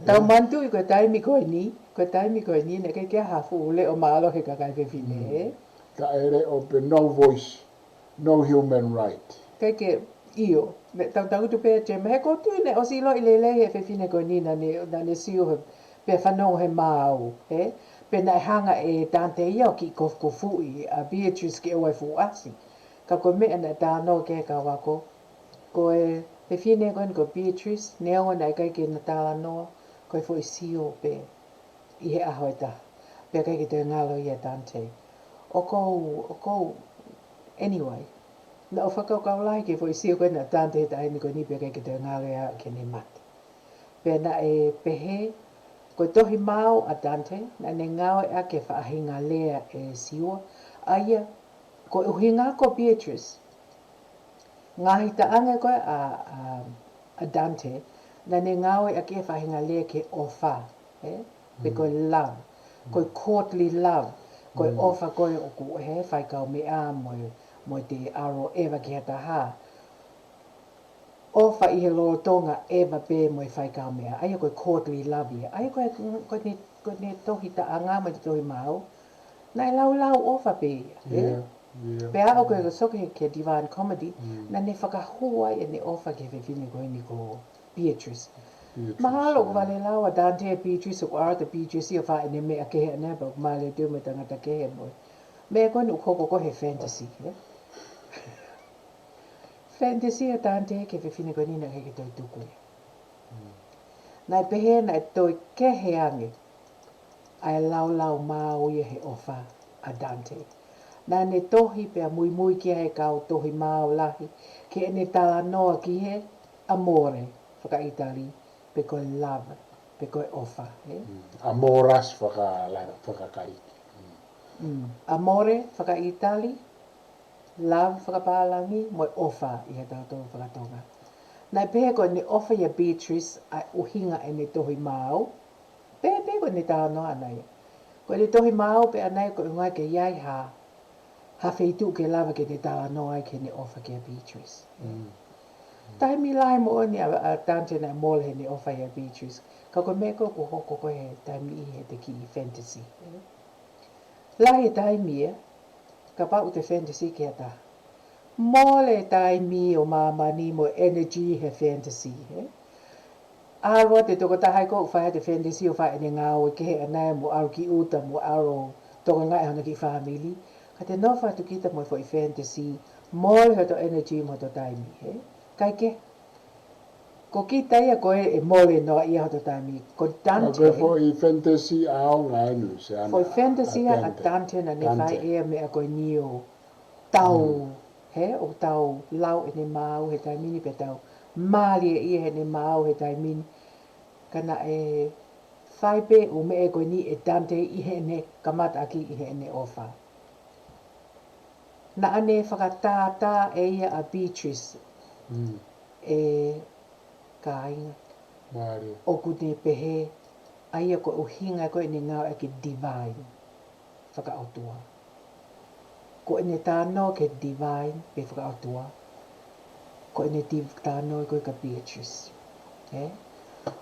Tau manatuʻi ko e taimi ko eni, ko e taimi ko eni, naʻe ʻikai ke ʻi ai ha fuʻu leʻo mālohi he kakai fefine, ē? Ka e leʻo pē, no voice, no human right. ʻIkai ke, ʻio, me tau tangutu pē, Jema, he ʻoku ou tui naʻe ʻosi ʻiloʻi lelei ʻe he fefine ko eni naʻa ne, naʻa ne sio he, pea fanongo he maau, ē? Pea naʻe hanga ʻe Dante ia ʻo kiʻi kofukofuʻi ʻa Beatrice ke ʻoua ʻe fuʻu ʻasi. Ka ko e meʻa naʻe talanoa ki ai e kau ako, ko e fefine ko eni ko Beatrice, neongo naʻe ʻikai ke na talanoa, ko e foʻi sio pē ʻi he ʻaho ʻe taha. Pea ʻikai ke toe ngalo ia ʻa Dante. ʻOku ou, ʻoku ou, anyway. Naʻa ku fakakaukau lahi ki he foʻi sio ko ena ʻa Dante he taʻahine ko eni pea ʻikai ke toe ngalo ia ki heʻene mate. Pea naʻe pehē, ko e tohi maau ʻa Dante, naʻa ne ngāueʻaki e faʻahinga lea ʻe Siua, ʻa ia, ko e ʻuhinga ko Beatrice. Ngaahi taʻanga ko ē ʻa, ʻa, ʻa Dante, naʻa ne ngāueʻaki e faʻahinga lea ki he ʻofa, ē? Pe ko e love, ko e courtly love, ko e ʻofa ko ē ʻoku ʻi he faikaumeʻa mo e, mo e te ʻalu ʻeva ki ha taha. ʻOfa ʻi he lolotonga ʻeva pē mo e faikaumeʻa. ʻA ia ko e courtly love ia. ʻA ia ko e, ko ʻene, ko ʻene tohi taʻanga mo ʻene tohi maau. Naʻe laulau ʻofa pē ia, ē? Pea ʻoku ke sio ki he, ki he Divine Comedy, naʻa ne fakahū ai ʻene ʻofa ki he fefine ko eni ko Beatrice. Mahalo ʻoku vale lau ʻa Dante ʻa Beatrice, ʻoku ʻalu atu ʻa Beatrice ia ʻo fai ʻene meʻa kehe ʻanai pea ʻoku mālieʻia atu ia mo e tangata kehe mo e meʻa ko eni ʻoku hoko ko ē he fantasy, ē? Fantasy ʻa Dante ki he fefine ko eni naʻe ʻikai ke toe tuku ia. Naʻe pehē naʻe toe kehe ange ʻa e laulau maau ia he ʻofa ʻa Dante. Naʻa ne tohi pea muimui ki ai e kau tohi maau lahi, ki heʻene talanoa ki he amore fakaʻItali, pe ko e love, pe ko e ʻofa, ē? Amoras faka-, fakaKalisi. Amore fakaʻItali, love fakapālangi, mo e ʻofa ʻi he tautolu fakaTonga. Naʻe pehē ko ʻene ʻofa ʻia Beatrice ʻa e ʻuhinga ʻene tohi maau, pehē pē ko ʻene talanoa ʻanai. Ko ʻene tohi maau pē ʻanai ko e ʻuhinga ke ʻi ai ha, ha feituʻu ke lava ke ne talanoa ai ki heʻene ʻofa kia Beatrice. Taimi lahi moʻoni ʻa, ʻa Dante naʻe mole heʻene ʻofa ʻia Beatrice. Ka ko e meʻa ko ē ʻoku hoko ko ē he taimi ʻi he te kiʻi fantasy. Lahi e taimi ia, kapau te fantasy ki ha taha. Mole taimi ʻo māmani mo energy he fantasy, ē? ʻAlu atu e tokotaha ia ʻoku fai atu e fantasy ʻo fai ʻene ngāue kehe ʻanai mo ʻalu ki ʻuta mo ʻalu tokangaʻi hono kiʻi fāmili. Ka te nofo atu kita mo e foʻi fantasy, mole hoto energy mo hoto taimi, ē? ʻIkai ke Ko kita ia ko ē ʻe mole noa ʻia hoto taimi. Ko Dante. Ko e foʻi fantasy ʻaonga ʻeni, se ana. Foʻi fantasy ʻa Dante naʻa ne fai ʻa e meʻa ko eni ʻo tau, he, ʻo tau lau ʻene maau he taimi ni pea tau mālieʻia heʻene maau he taimi ni. Ka naʻe fai pē ʻū meʻa ko eni ʻe Dante ʻi heʻene kamataʻaki ʻi heʻene ʻofa. Naʻa ne fakatātā ʻe ia ʻa Beatrice ʻe kāinga. ʻOku ne pehē, ʻa ia ko e ʻuhinga ko ʻene ngāueʻaki e divine, fakaʻotua. Ko ʻene talanoa ki he divine pe fakaʻotua, ko ʻene talanoa ko ē kia Beatrice.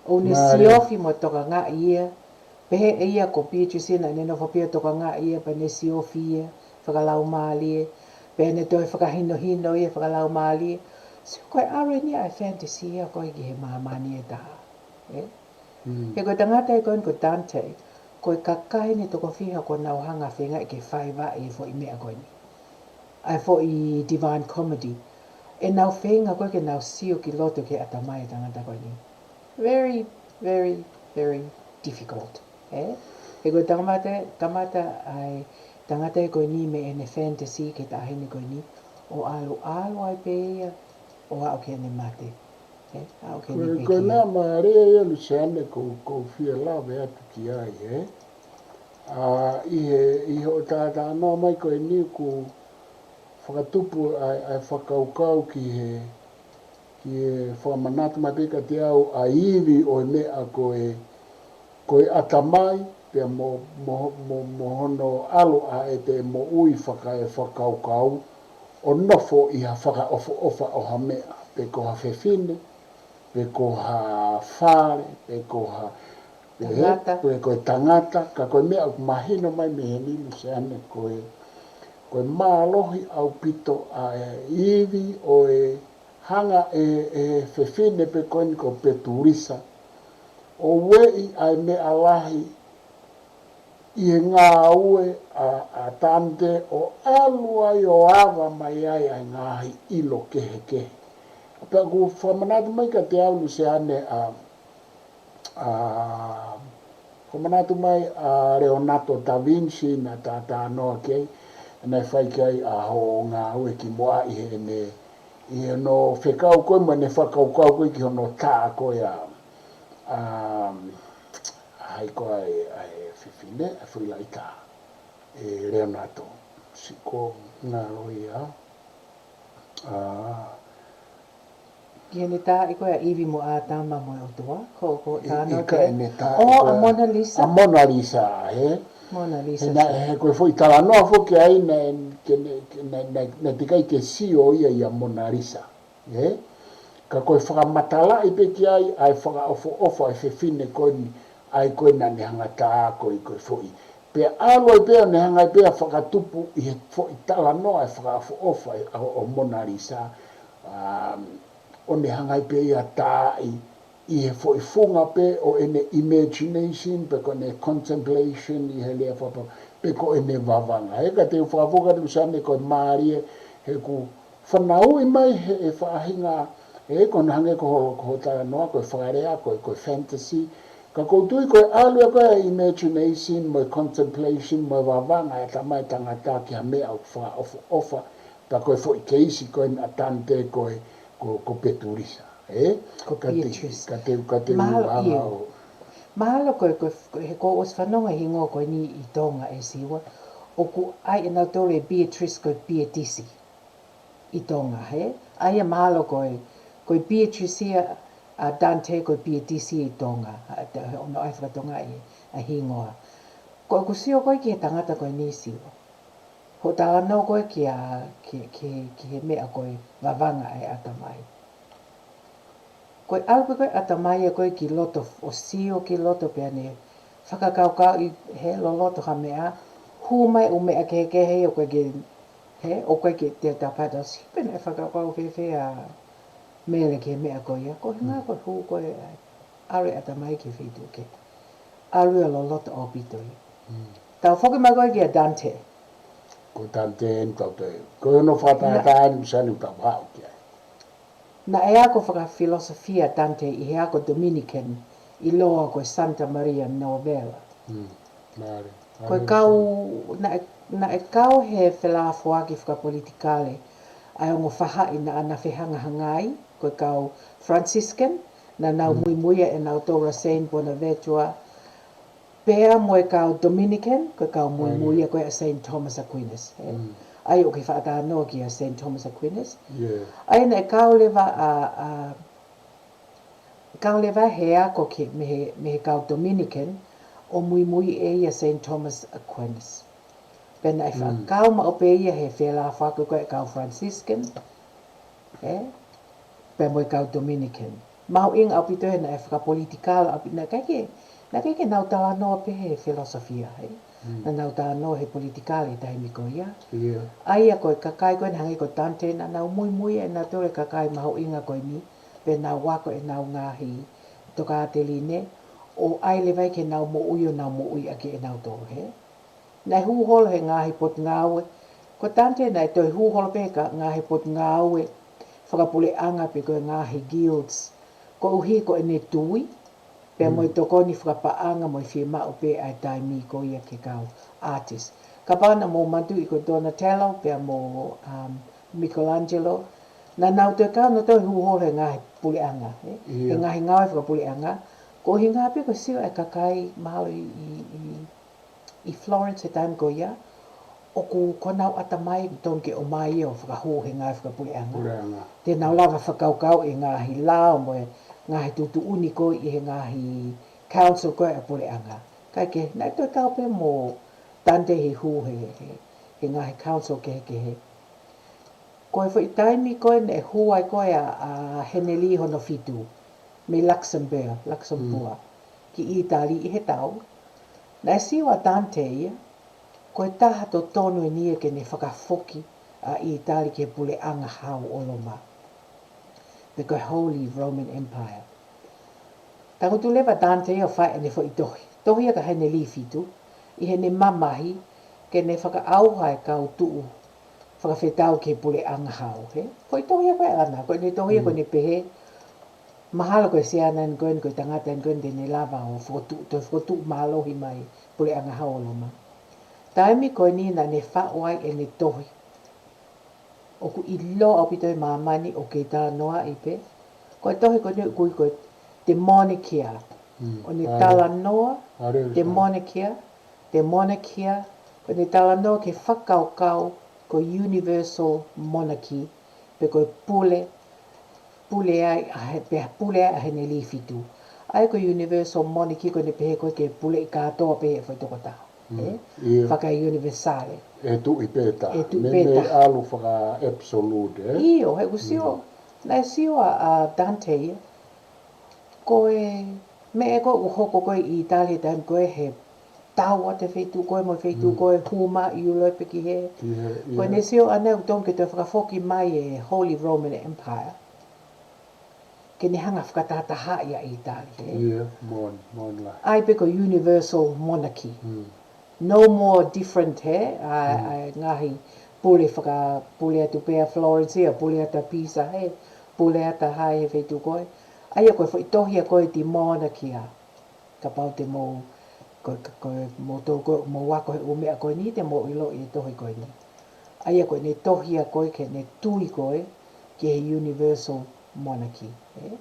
ʻOku ne siofi mo tokangaʻi ia, pehē ʻe ia ko Beatrice naʻa ne nofo pē ʻo tokangaʻi ia pea ne siofi ia fakalaumālie, pea ne toe fakahinohino ia fakalaumālie. So ko e ʻalu eni ʻa e fantasy ia ko ē ki he māmani ʻe taha. He ko e tangata ia ko eni ko Dante, ko e kakai ʻe toko fiha ʻoku nau hanga feinga ke faiva e foʻi meʻa ko eni. ʻA e foʻi Divine Comedy. ʻE nau feinga ko ē ke nau sio ki loto ki he ʻatamai e tangata ko eni. Very, very, very difficult. He ko e tangata, kamata ʻa e tangata ko eni mei heʻene fantasy ki he taʻahine ko eni. ʻO ʻalu, ʻalu ai pē ia, ʻo aʻu ki heʻene mate. Ko e nā mālie ia Luseane ʻoku ou fie lave atu ki ai, ē? ʻI he, ʻi hoʻo talanoa mai ko eni ʻoku fakatupu ʻa e fakakaukau ki he, ki he fakamanatu mai pē kiate au ʻa e ivi ʻo e meʻa ko e, ko e ʻatamai, pea mo, mo, mo, mo hono ʻalu ʻa e te moʻui fakaefakakaukau, ʻo nofo ʻi ha fakaʻofoʻofa ʻo ha meʻa, pe ko ha fefine, pe ko ha fale, pe ko ha, pe he, pe ko e tangata, ka ko e meʻa ʻoku mahino mai mei heni Luseane ko e, ko e mālohi ʻaupito ʻa e ivi ʻo e hanga ʻe he fefine pē ko eni ko Petulisa ʻo ueʻi ʻa e meʻa lahi ʻi he ngāue ʻa, ʻa Tante ʻo ʻalu ai ʻo ava mai ai ʻa e ngaahi ʻilo kehekehe. Pea ʻoku fakamanatu mai kiate au Luseane ʻa, ʻa, fakamanatu mai ʻa Leonardo da Vinci naʻa ta talanoa ki ai, naʻe fai ki ai ʻa hoʻo ngāue kimuʻa ʻi heʻene, ʻi hono fekau ko ē mo ʻene fakakaukau ko ē ki hono tā ko ē ʻa, ʻa, ʻa hai ko ē ʻa e, ʻa e fefine, ʻa e foʻi laʻitā ʻe Leonardo. Sio ko e ngalo ia. ʻA, Ki heʻene tā ʻi ko ē ʻa ʻIvi mo ʻĀtama mo e ʻOtua, ko, ko e ʻi, talanoa ʻi ki ka ai. ʻene tā ʻi ʻO, ko ʻa ē Mona Lisa. ʻa Mona Lisa, he? Mona Lisa, He na, sio. He ko e foʻi talanoa foki ai naʻe, ke ne, ke, naʻe, naʻe, naʻe teʻeki ai ke sio ia ʻia Mona Lisa, he? Ka ko e fakamatalaʻi pē ki ai, ʻa e fakaʻofoʻofa ʻa e fefine ko eni, ʻa ia ko ē naʻa ne hanga ʻo tā ko ē, ko e foʻi. Pea ʻalu ai pē ʻo ne hanga ai pē ʻo fakatupu ʻi he foʻi talanoa ʻa e fakaʻofoʻofa ʻa, ʻo Mona Lisa, um, ʻo ne hanga ai pē ia ʻo tā ʻi, ʻi he foʻi funga pē ʻo ʻene imagination, pe ko ʻene contemplation ʻi he lea fakapapa, pe ko ʻene vavanga. He ka te u fakafoki atu Luseane ko e mālie, he ʻoku fanauʻi mai he, he faʻahinga, he ko hono hangē ko ho, ko hoʻo talanoa, ko e fakalea, ko e, ko e fantasy. Ka ʻoku ou tui ko e ʻalu ia ko ē ʻa e imagination, mo e contemplation, mo e vavanga ʻa e ʻatamai ʻo e tangata ki ha meʻa ʻoku fakaʻofoʻofa, pea ko e foʻi keisi ko eni ʻa Tante ko e, ko, ko Petulisa, ē? Ko Ka te, Beatrice. ka te, ka te u Mahalo, hanga ʻio. ʻo. Mahalo ko e, ko e, ko e, he kuo ʻosi fanongo e hingoa ko eni ʻi Tonga ʻe Siua. ʻOku ʻi ai ʻe nautolu e Beatrice ko e Pietisi ʻi Tonga, he? ʻA ia mahalo ko e, ko e Beatrice ia ʻa Dante ko e Pietisi ʻi Tonga. ʻA, te, ʻoku ʻi ai fakatonga ʻi, ʻa e hingoa. Ko ʻeku sio ko ē ki he tangata ko eni Siua. Hoʻo talanoa ko ē ki a, ki, ki, ki he meʻa ko e vavanga ʻa e ʻatamai. Ko e ʻalu pē ko ē ʻatamai ia ko ē ki loto, ʻo sio ki loto pea ne fakakaukauʻi he loloto ha meʻa, hū mai ʻū meʻa kehekehe ia ʻoku ʻikai ke, he, ʻoku ʻikai ke te tapata si pē naʻe fakakaukau fēfē ʻa Mele ki he meʻa ko ia, ko e hinga ko e hū ko ē ʻa, ʻalu e ʻatamai ki he feituʻu kehe. ʻAlu ia ʻo loloto ʻaupito ia. Tau foki mai ko ē kia Dante. Ko Dante eni tau te. Ko hono fakatātā eni Luseane ʻoku tau haʻu ki ai. Naʻe ako fakafilosofia Dante ʻi he ako Dominican ʻi Loa ko e Santa Maria Novella. Mm, mālie. Ko e kau, naʻe, naʻe kau he felāfoaki fakapolitikale ʻa e ongo fahaʻi naʻa na fehangahangai, ko e kau Franciscan, naʻa nau muimuia ʻe nautolu ʻa Saint Bonaventure, pea mo e kau Dominican, ko e kau muimuia ko ē ʻa Saint Thomas Aquinas, ē? ʻA ia ʻoku ke faʻa talanoa kia Saint Thomas Aquinas. ʻA ia naʻe kau leva ʻa, ʻa, kau leva he ako ki, mei he, mei he kau Dominican, ʻo muimui ʻe ia Saint Thomas Aquinas. Pea naʻe faʻa kau maʻu pē ia he felāfoaki ko ē kau Franciscan, ē? Pea mo e kau Dominican. Mahuʻinga ʻaupito he naʻe fakapolitikale ʻaupito, naʻe ʻikai ke, naʻe ʻikai ke nau talanoa pē he filosofia, ē? Naʻa nau talanoa he politikale he taimi ko ia. ʻA ia ko e kakai ko ē naʻe hangē ko Dante naʻa nau muimui ʻe nautolu e kakai mahuʻinga ko eni, pea nau ako ʻenau ngaahi tokāteline, ʻo ʻai leva ia ke nau moʻui ʻo nau moʻui ʻaki ʻe nautolu, he? Naʻe hū holo he ngaahi potungāue. Ko Dante naʻe toe hū holo pē he ka, ngaahi potungāue fakapuleʻanga pe ko e ngaahi guilds. Koeʻuhi ko ʻene tui, pea mo e tokoni fakapaʻanga mo e fiemaʻu pē ʻa e taimi ko ia ki he kau artist. Kapau naʻa mou manatuʻi ko Donatello, pea mo, um, Michelangelo, naʻa nau toe kau nautolu hū holo he ngaahi puleʻanga, ē? He ngaahi ngāue fakapuleʻanga. Ko e ʻuhinga pē ko e sio ʻa e kakai mahalo ʻi, ʻi, ʻi, ʻi Florence he taimi ko ia, ʻoku ko honau ʻatamai tonu ke ʻomai ʻo fakahū he ngaahi fakapuleʻanga. Te nau lava fakakaukau ʻi he ngaahi lao mo e ngaahi tuʻutuʻuni ko ē ʻi he ngaahi council ko ē ʻa e puleʻanga. Kae kehe, naʻe toe kau pē mo Dante he hū he, he, he ngaahi council kehekehe. Ko e foʻi taimi ko ē naʻe hū ai ko ē ʻa, ʻa Henelī hono fitu. mei Luxembourg, Luxembourg, ki ʻĪtali ʻi he tau. Naʻe sio ʻa Dante ia, ko e taha totonu eni ia ke ne fakafoki ʻa ʻĪtali ki he puleʻanga hau ʻo Loma, pe ko e Holy Roman Empire. Tangutu leva Dante ia ʻo fai ʻene foʻi tohi. Tohi ia ka hene lifitu, ʻi heʻene mamahi, ke ne fakaʻauha e kau tuʻu fakafetau ki he puleʻanga hau, he? Foʻi tohi ia ko ē ʻana, ko ʻene tohi ia ko ʻene pehē, mahalo ko e siana eni ko eni, ko e tangata eni ko eni te ne lava ʻo fokotuʻu, toe fokotuʻu mālohi mai puleʻanga hau ʻo Loma. Taimi ko eni naʻa ne faʻu ai ʻene tohi, ʻoku ʻiloa ʻaupito ʻi māmani ʻoku kei talanoaʻi pē. Ko e tohi ko eni ʻoku ui ko e The Monarchia. ʻO ne talanoa, The Monarchia, The Monarchia, ko ʻene talanoa ki he fakakaukau ko e universal monarchy, pe ko e pule, pule ai ʻa he, pea pule ai ʻa hene lifitu. ʻA ia ko e universal monarchy ko ʻene pehē ko ē ke puleʻi kātoa pē ʻe he foʻi tokotaha. ʻE? Faka-universale. ʻE tuʻi pē taha. ʻE tuʻi pē taha. ʻAlu faka-absolute, ʻe? ʻIo, he ʻoku sio, naʻe sio ʻa, ʻa Dante ia. Ko e meʻa ko ē ʻoku hoko ko ē ʻi ʻĪtali he taimi ko ē he tau atu e feituʻu ko ē mo e feituʻu ko ē hū mai ʻi ʻIulope ki hē. Ko ʻene sio ʻana ʻoku tonu ke toe fakafoki mai e Holy Roman Empire ke ne hanga fakatahatahaʻi ʻa ʻĪtali, he? ʻAi pē ko e universal monarchy. No more different, he? ʻA e ngaahi pule faka-, pule atu pē ʻa Florence, ʻa pule atu ʻa Pisa, he? Pule atu ʻa hai he feituʻu ko ē. ʻA ia ko e foʻi tohi ia ko e The Monarchia. Kapau te mou, ko, ko, ko mou tō ko, mou ako he ʻū meʻa ko eni te mou ʻiloʻi e tohi ko eni. ʻA ia ko ʻene tohi ia ko ē ke ne tui ko ē ki he universal monarchy, ʻe?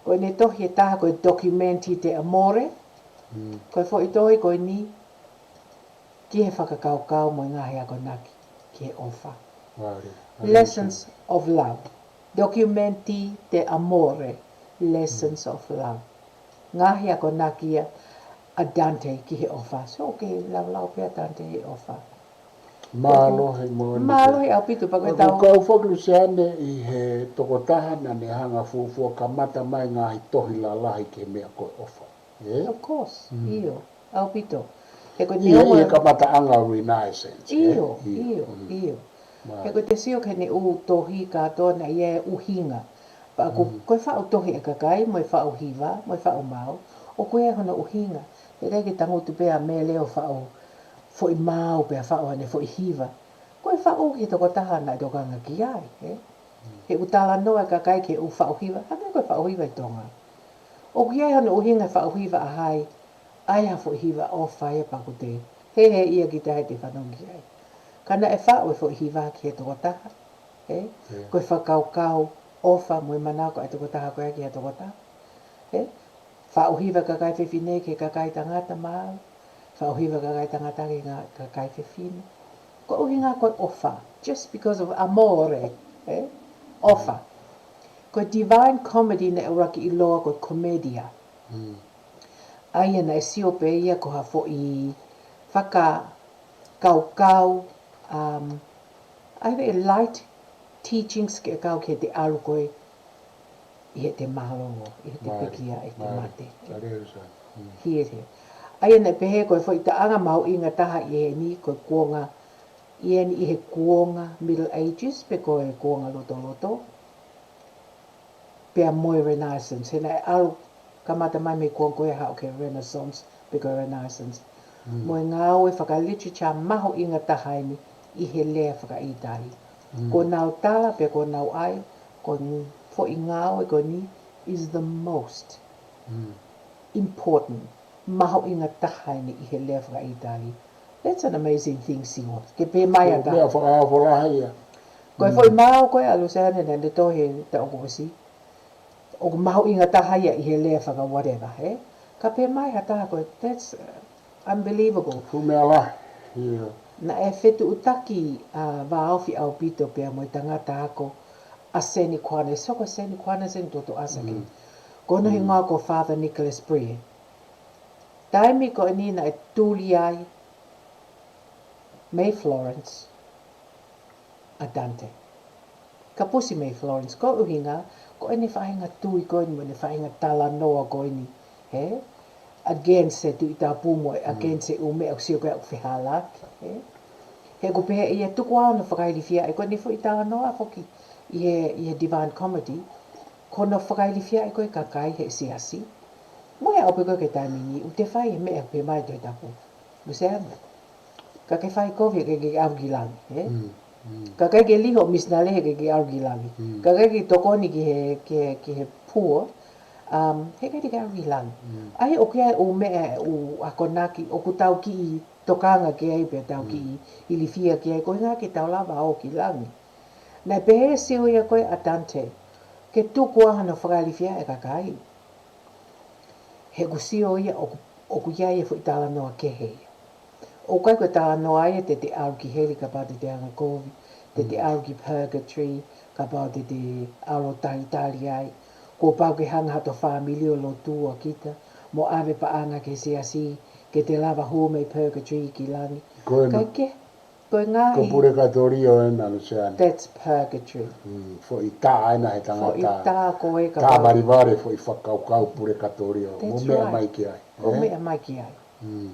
Ko ʻene tohi ʻe taha ko e Documenti d'Amore, ko e foʻi tohi ko eni ki he fakakaukau mo e ngaahi akonaki ki he ʻofa. Lessons of Love. Documenti d'Amore, Lessons of Love. Ngaahi akonaki ia ʻa Dante ki he ʻofa. So, ke laulau pē ʻa Dante he ʻofa. Mālohi mo. Mālohi ʻaupito pea ko e tau. Kau foki Luseane ʻi he tokotaha naʻa ne hanga fuofua kamata mai ngaahi tohi lalahi ki he meʻa ko e ʻofa. Of course, ʻio, ʻaupito. He ko e neongo e kamataʻanga Renaissance, ʻio, ʻio, ʻio. He ko e te sio ki heʻene ʻū tohi kātoa naʻe ʻi ai e ʻuhinga. Pea ko, ko e faʻu tohi ʻa e kakai, mo e faʻu hiva, mo e faʻu maau, ʻoku ʻi ai hono ʻuhinga. He ʻikai ke tangutu pē ʻa Mele ʻo faʻu foʻi maau pea faʻu ʻene foʻi hiva. Ko e faʻu ki he tokotaha naʻe tokanga ki ai, he? He ʻoku talanoa e kakai ki he ʻū faʻu hiva, hangē ko e faʻu hiva ʻi Tonga. ʻOku ʻi ai hono ʻuhinga e faʻu hiva ʻa hai, ʻai ha foʻi hiva ʻofa ia pea ko te, he, he ia ki tahi te fanongo ki ai. Ka naʻe faʻu e foʻi hiva ki he tokotaha, he? Ko e fakakaukau ʻofa mo e manako ʻa e tokotaha ko ia ki he tokotaha, he? Faʻu hiva kakai fefine ki he kakai tangata maau, faʻu hiva kakai tangata ki he kakai fefine. Ko e ʻuhinga ko e ʻofa, just because of amore, ʻe? ʻOfa. Ko e Divine Comedy naʻe ʻuluaki ʻiloa ko e komedia. ʻA ia naʻe sio pē ia ko ha foʻi fakakaukau, um, ʻa ia e light teachings ke kau ki he te ʻalu ko ē ʻi he te mālōlō, ʻi he te pekia, ʻi he te mate. Hie, hie. ʻA ia naʻe pehē ko e foʻi taʻanga mahuʻinga taha ʻi heni ko e kuonga, ʻi heni ʻi he kuonga Middle Ages, pe ko e kuonga lotoloto. Pea mo e Renaissance, he naʻe ʻalu kamata mai mei kuonga ko ē haʻu ki he Renaissance, pe ko e Renaissance. Mo e ngāue fakaliterature mahuʻinga taha eni ʻi he lea fakaʻītali. Ko ʻenau tala pea ko ʻenau ʻai, ko e foʻi ngāue ko eni is the most important, mahuʻinga taha eni ʻi he lea fakaʻītali. That's an amazing thing, Siua. Ke pehē mai ʻa e taha. Meʻa fakaʻofoʻofa ia. Ko e foʻi maau ko ē ʻa Luseane naʻa ne tohi he taʻu kuo ʻosi. ʻOku mahuʻinga taha ia ʻi he lea faka-whatever, he? Ka pehē mai ha taha ko e, that's, uh, unbelievable. Fuʻu meʻa lahi. Naʻe fetuʻutaki ʻa Vāofi ʻaupito pea mo e tangata ako ʻa Saint Aquinas, so ko Saint Aquinas eni tuʻa ʻAsake. Ko hono hingoa ko Father Nicholas Bree. Taimi ko eni naʻe tuli ai mei Florence ʻa Dante. Kapusi mei Florence, ko e ʻuhinga, Ko ʻene faʻahinga tui ko eni, mo ʻene faʻahinga talanoa ko eni, he? Against e Tuʻi Tapu mo, against e ʻū meʻa ʻoku sio ko ē ʻoku fehālaaki, he? He ʻoku pehē ʻe ia tuku ā hono fakailifia ʻe ko eni foʻi talanoa foki ʻi he, ʻi he Divine Comedy, ko hono fakailifia ʻe ko e kakai he siasi. Mo e ʻaupito ko e taimi ni, ʻoku te fai e meʻa pē mai Tuʻi Tapu. Luseana. Ka ke fai kovi he ʻikai ke ke ʻalu ki langi, he? Mm, mm. Ka ʻikai ke liho misinale he ʻikai ke ke ʻalu ki langi. Mm. Ka ʻikai ke tokoni ki he, ki he, ki he poor, um, he ʻikai ke ke ʻalu ki langi. Mm. ʻA ia ʻoku ʻi ai e ʻū meʻa, ʻū akonaki, ʻoku tau kiʻi tokanga ki ai pea tau kiʻi ilifia ki ai, ko e ʻuhinga ke tau lava ʻo ki langi. Naʻe pehē sio ia ko ē ʻa Dante, ke tuku ā hono fakailifia e kakai. He ʻoku sio ia ʻoku, ʻoku ʻi ai e foʻi talanoa kehe ia. ʻOku ʻikai ko e talanoa ia te te ʻalu ki heli kapau te te anga kovi, te te ʻalu ki purgatory kapau te te ʻalu talitali ai. Kuo pau ke hanga hato fāmili ʻo lotua kita, mo ʻave paʻanga ki he siasi, ke te lava hū mei purgatory ki langi. Ko ena. ʻIkai ke, Ko e ngaahi Ko purgatorio ena, Luseana. That's purgatory. Mm, foʻi tā ena he tangata. Foʻi tā ko ē ka Tā pau. Valivale, foʻi fakakaukau purgatorio. Mo That's meʻa right. mai ki ai. Mo meʻa mai ki ai. Mm.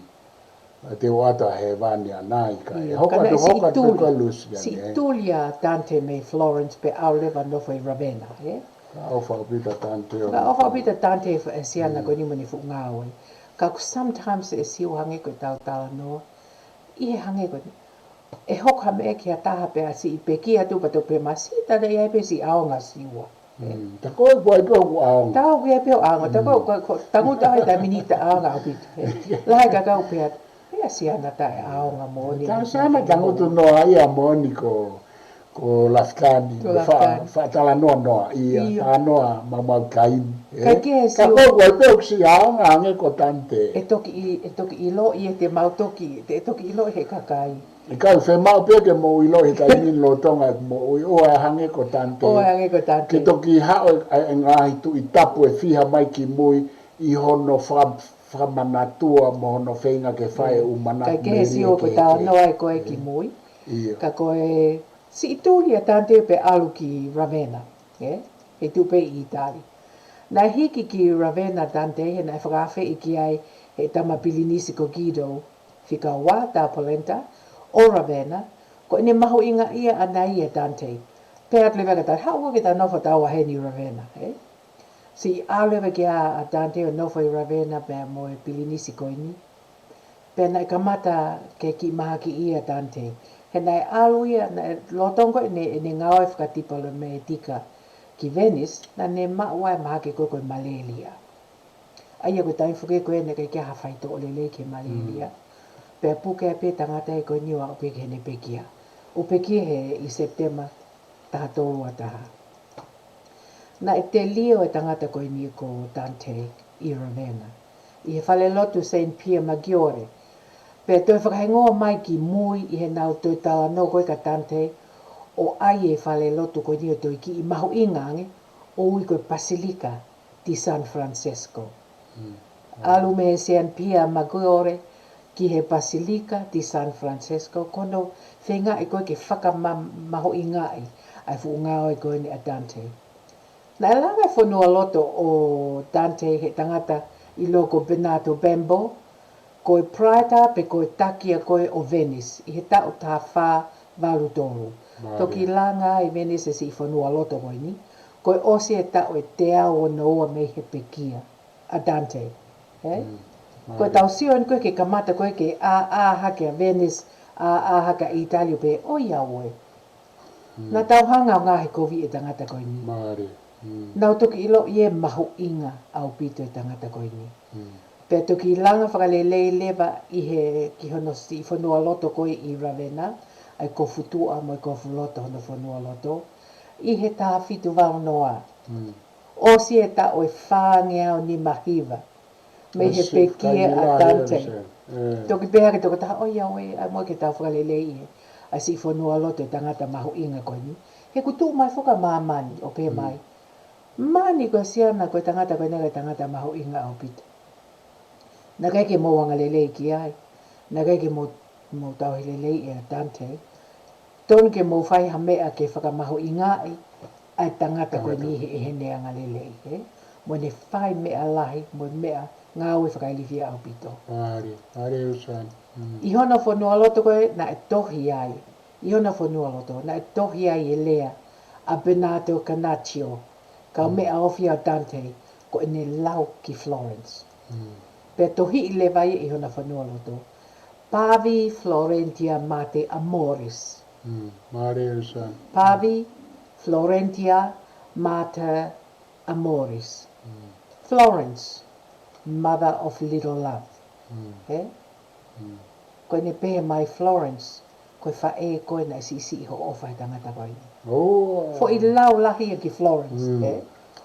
ʻA te ʻoatu ʻa hēvani ʻanai ka. Ia, Hoka ka naʻe tu siʻi hoka tu tuli. Ka Luseana, Siʻi tuli ʻa Dante mei Florence pea ʻalu leva ʻo nofo ʻi Ravenna, he? Ka ʻofa ʻaupito Dante ʻo Ka ʻofa ʻaupito Dante e siana ko eni mo ʻene fuʻu ngāue. Ka ʻoku sometimes e sio hangē ko e tau talanoa. ʻI he hangē ko eni. ʻE hoko ha meʻa ki ha taha pea siʻi pekia atu pea toki pehē mai siʻi tala ia pē siʻi ʻaonga Siua. Mm. Ta ko e kuai pē ʻoku ʻaonga. Ta ko e kuai pē ʻoku ʻaonga. Ta ko e, ko, ko, tangutu ai ta minita ʻaonga ʻaupito. Lahi ka kau pea, pea siana taʻeʻaonga moʻoni. Ta siana tangutu noa ia moʻoni ko, ko Lafitani. Ko Lafitani. Faʻa talanoa noa ia. Ia. Talanoa maumau kaimi. Ka ke Ta sio. Ko e kuai pē ʻoku siʻi ʻaonga ange ko Dante. ʻE toki ʻi, ʻe toki ʻiloʻi ʻe te mau toki, ʻe toki ʻiloʻi he kakai. ʻIkai, fiemaʻu pē ke mou ʻilo he taimi ni lolotonga ʻeku moʻui, ʻoua ʻe hangē ko Dante. ʻOua ʻe hangē ko Dante. Ke toki haʻu e, e ngaahi Tuʻi Tapu ʻe fiha mai ki mui ʻi hono faka-, fakamanatua mo hono feinga ke fai e ʻū mana Ka ke melie sio ko e kehekehe. Talanoa ʻe ko ē ki mui. Ia. Ka ko e siʻi tuli ʻa Dante pea ʻalu ki Ravenna, ē? He tuʻu pē ʻi ʻĪtali. Naʻe hiki ki Ravenna Dante he naʻe fakaafeʻi ki ai he tama Pilinisi ko Guido, fika ua tā polenta, ʻo Ravenna, ko ʻene mahuʻingaʻia ʻana ia ʻe Dante. Pea atu leva ka ta haʻu ke ta nofo taua heni ʻi Ravenna, ē? Siʻi ʻalu leva ki ai ʻa Dante ʻo nofo ʻi Ravenna pea mo e Pilinisi ko eni. Pea naʻe kamata ke kiʻi mahakiʻi ʻa Dante. He naʻe ʻalu ia, naʻe lolotonga ʻene, ʻene ngāue fakatipalōmētika ki Venice, naʻa ne maʻu ai e mahaki ko ē ko e malaria. ʻA ia ko e taimi foki ko ē naʻe ʻikai ke ʻi ai ha faitoʻo lelei ki he malaria. Mm. Pea puke ai pē tangata ē ko eni ʻo aʻu pē ki heʻene pekia. ʻO pekia he ʻi Sepitema taha tolu ua taha. Naʻe telio e tangata ko eni ko Dante ʻi Ravenna, ʻi he falelotu Saint Pier Maggiore. Pea toe fakahingoa mai ki mui ʻi heʻenau toe talanoa ko ē kia Dante, ʻo ʻai e falelotu ko eni ʻo toe kiʻi mahuʻinga ange, ʻo ui ko e Basilica di San Francesco. Mm. ʻAlu mei he Saint Pier Maggiore ki he Basilica di San Francesco, ko hono feingaʻi ko ē ke fakamahuʻingaʻi ʻa e fuʻu ngāue ko eni ʻa Dante. Naʻe langa e fonualoto ʻo Dante he tangata ʻiloa ko Bernardo Bembo, ko e Praetor pe ko e taki ia ko ē ʻo Venice, ʻi he taʻu taha fā valu tolu. Mālie. Toki langa ʻi Venice e siʻi fonualoto ko eni, ko e ʻosi e taʻu ʻe teau ono ua mei he pekia ʻa Dante. Ē? Mm, mālie. Ko e tau sio eni ko ē ke kamata ko ē ke ʻā, ʻā hake ʻa Venice, ʻā, ʻā hake ʻa ʻĪtali pē, ʻoiauē. Mm. Naʻa tau hanga ʻo ngaohikoviʻi e tangata ko eni. Mālie. Mm. Naʻa ku toki ʻiloʻi e mahuʻinga ʻaupito e tangata ko eni. Mm. Pea toki langa fakalelei leva ʻi he ki hono siʻi fonualoto ko ē ʻi Ravenna, ʻa e kofu tuʻa mo e kofu loto hono fonualoto, ʻi he taha fitu valu noa. Mm. ʻOsi e taʻu ʻe fāngeau nima hiva. Mei he pekia ʻa Dante. Toki pehē ki he tokotaha, ʻoiauē, ʻai muʻa ke tau fakaleleiʻi ʻa e siʻi fonualoto e tangata mahuʻinga ko eni. He kuo tuʻu mai foki ʻa māmani, ʻo pehē mai. Māmani ko e siana ko e tangata ko eni ko e tangata mahuʻinga ʻaupito. Naʻe ʻikai ke mou angalelei ki ai. Naʻe ʻikai ke mou, mou tauhi lelei ʻa Dante. Tonu ke mou fai ha meʻa ke fakamahuʻingaʻi ʻa e tangata ko eni he, he ne angalelei, ē? Mo ne fai meʻa lahi, mo e meʻa ngāue fakailifia ʻaupito. Mālie, mālie Luseane. Mm. ʻI hono fonualoto ko ē naʻe tohi ai, ʻi hono fonualoto, naʻe tohi ai e lea ʻa Bernardo Carraccio, kau meʻaʻofa ʻa Dante, ko ʻene lau ki Florence. Mm. Pea tohiʻi leva ia ʻi hono fonualoto. Parvi Florentia mater amoris. Mm. Mālie Luseane. Parvi Florentia mater amoris. Mm. Florence, mother of little love. Mm. Ē? Mm. Ko ʻene pehē mai Florence, ko e faʻē ko ē naʻe siʻisiʻi hoʻo ʻofa he tangata ko eni. Oh. Foʻi lau lahi ia ki Florence, mm, ē?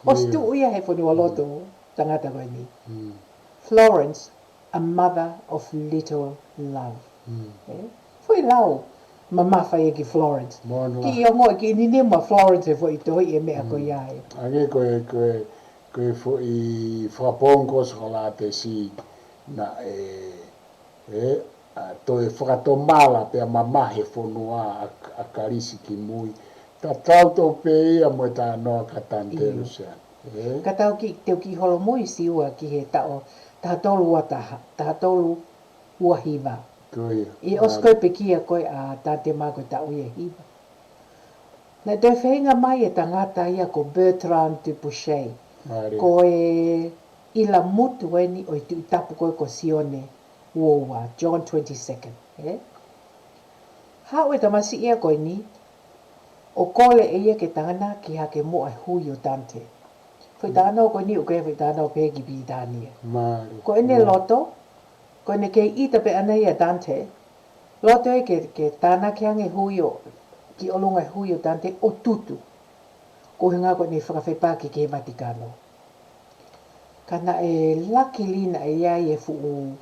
ʻOsi tuʻu ia he fonualoto tangata ko eni. Mm. Florence, a mother of little love. Mm. Ē? Foʻi lau mamafa ia ki Florence. Kiʻi ongoʻi kiʻi nini mo Florence he foʻi tohi e meʻa ko ia ē. Ange ko e, ko e, ko e foʻi fakapōngo ko Sokolātesi naʻe, ē, ʻa, toe fakatomala pea mamahi e fonua ʻa, ʻa Kalisi ki mui. Tatau tofu pē ia mo e talanoa kia Dante, Luseane. Ē? Ka tau kiʻi, teu kiʻi holomui Siua ki he taʻu taha tolu ua taha, taha tolu ua hiva. Ko ia. ʻI he ʻosi ko ē pekia ko ē ʻa Dante mo e taʻu ia ʻe hiva. Naʻe toe feinga mai e tangata ia ko Bertrand du Bouchet. Mālie. Ko e ʻilamutu eni ʻo e tuʻi tapu ko ē ko Sione ua ua, John twenty-second, ē? Haʻu e tamasiʻi ia ko eni, ʻo kole ʻe ia ke tānaki hake muʻa e hui ʻo Dante. Foʻi talanoa ko eni ʻoku ʻi ai e foʻi talanoa pehē ki Pilitānia. Mālie. Ko ʻene loto, ko ʻene kei ʻita pē ʻaʻana ia ʻa Dante, loto ia ke, ke tānaki ange hui ʻo, ki ʻolunga e hui ʻo Dante ʻo tutu. Ko e ʻuhinga ko ʻene fakafepaki ki he Vatikano. Ka naʻe laki leva ʻa e fuʻu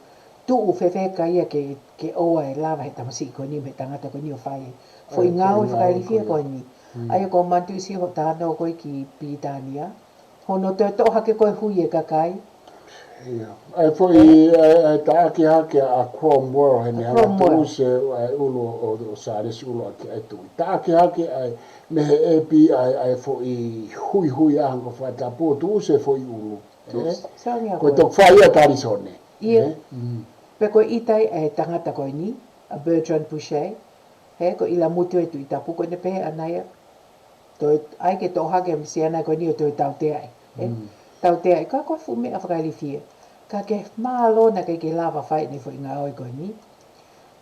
tuʻu fefeka ia ke, ke ʻoua ʻe lava he tamasiʻi ko eni mo e tangata ko eni ʻo fai e foʻi ngāue fakailifia ko eni. Mm. ʻA ia ko e manatuʻi Siua hoʻo talanoa ko ē ki Pilitānia. Hono toe toʻo hake ko ē hui e kakai. Ia. ʻA e foʻi, ʻa e, ʻa e taʻaki hake ʻa Cromwell, he ne hanga ʻo tuʻusi ʻa e ʻulu ʻo, ʻo Sālesi ʻUluaki ʻa e tuʻi. Taʻaki hake ʻa e, mei he ʻepi ʻa e, ʻa e foʻi huihui ʻa e anga fakatapu ʻo tuʻusi e foʻi ʻulu. Ē? Ko e toki fai ia ʻa Talisone. Ia. Ē? Mm. Pea ko e ʻita ia ʻa e tangata ko eni, ʻa Bertrand Bouchet, he ko e ʻilamutu e tuʻi tapu ko ʻene pehē ʻaʻana ia. Toe ʻai ke toʻo hake mei siana ko eni ʻo toe tauteaʻi. Ē? Mm. Tauteaʻi, ka ko e fuʻu meʻa fakailifia. Ka ke mālō naʻe ʻikai ke lava fai ʻene foʻi ngāue ko eni.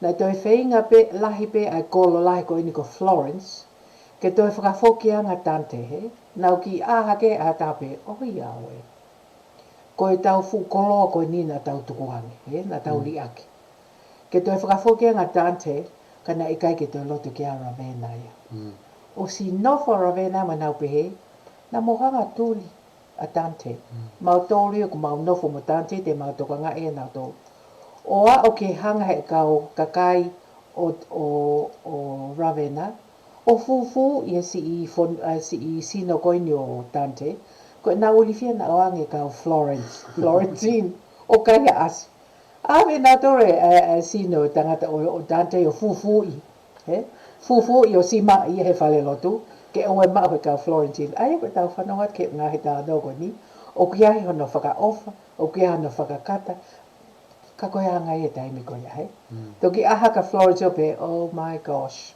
Naʻe toe feinga pē, lahi pē ʻa e kolo lahi ko eni ko Florence, ke toe fakafoki ange ʻa Dante, he? Naʻa ku ʻā hake ʻa Tape, ʻoiauē. Ko e tau fuʻu koloa ko eni naʻa tau tukuange, he? Naʻa tau liʻaki. Ke toe fakafoki ange ʻa Dante, ka naʻe ʻikai ke toe loto ki ai ʻa Ravenna ia. Mm. ʻOsi nofo ʻa Ravenna mo nau pehē, naʻa mou hanga ʻo tuli ʻa Dante. Mm. Mau tō lia ʻoku mau nofo mo Dante, te mau tokangaʻi ʻe nautolu. ʻO aʻu ke hanga he kau kakai ʻo, ʻo, ʻo Ravenna, ʻo fūfū ʻi he siʻi fon-, ʻa e siʻi sino ko eni ʻo Dante, ko ʻenau ilifia naʻa ʻoange kau Florence, Florentine, ʻo kai ʻa ʻasi. ʻAve nautolu ʻa e, ʻa e sino tangata ʻo, ʻo Dante ʻo fūfūʻi. He? Fūfūʻi ʻo simaʻi he fale lotu, ke ʻoua ʻe maʻu he kau Florentine. ʻA ia ko e tau fanongo atu ki he ngaahi talanoa ko eni, ʻoku ʻi ai hono fakaʻofa, ʻoku ʻi ai hono fakakata, ka ko e anga ia e taimi ko ia, he? Mm. Toki ʻā hake ʻa Florence ʻo pehē, oh my gosh.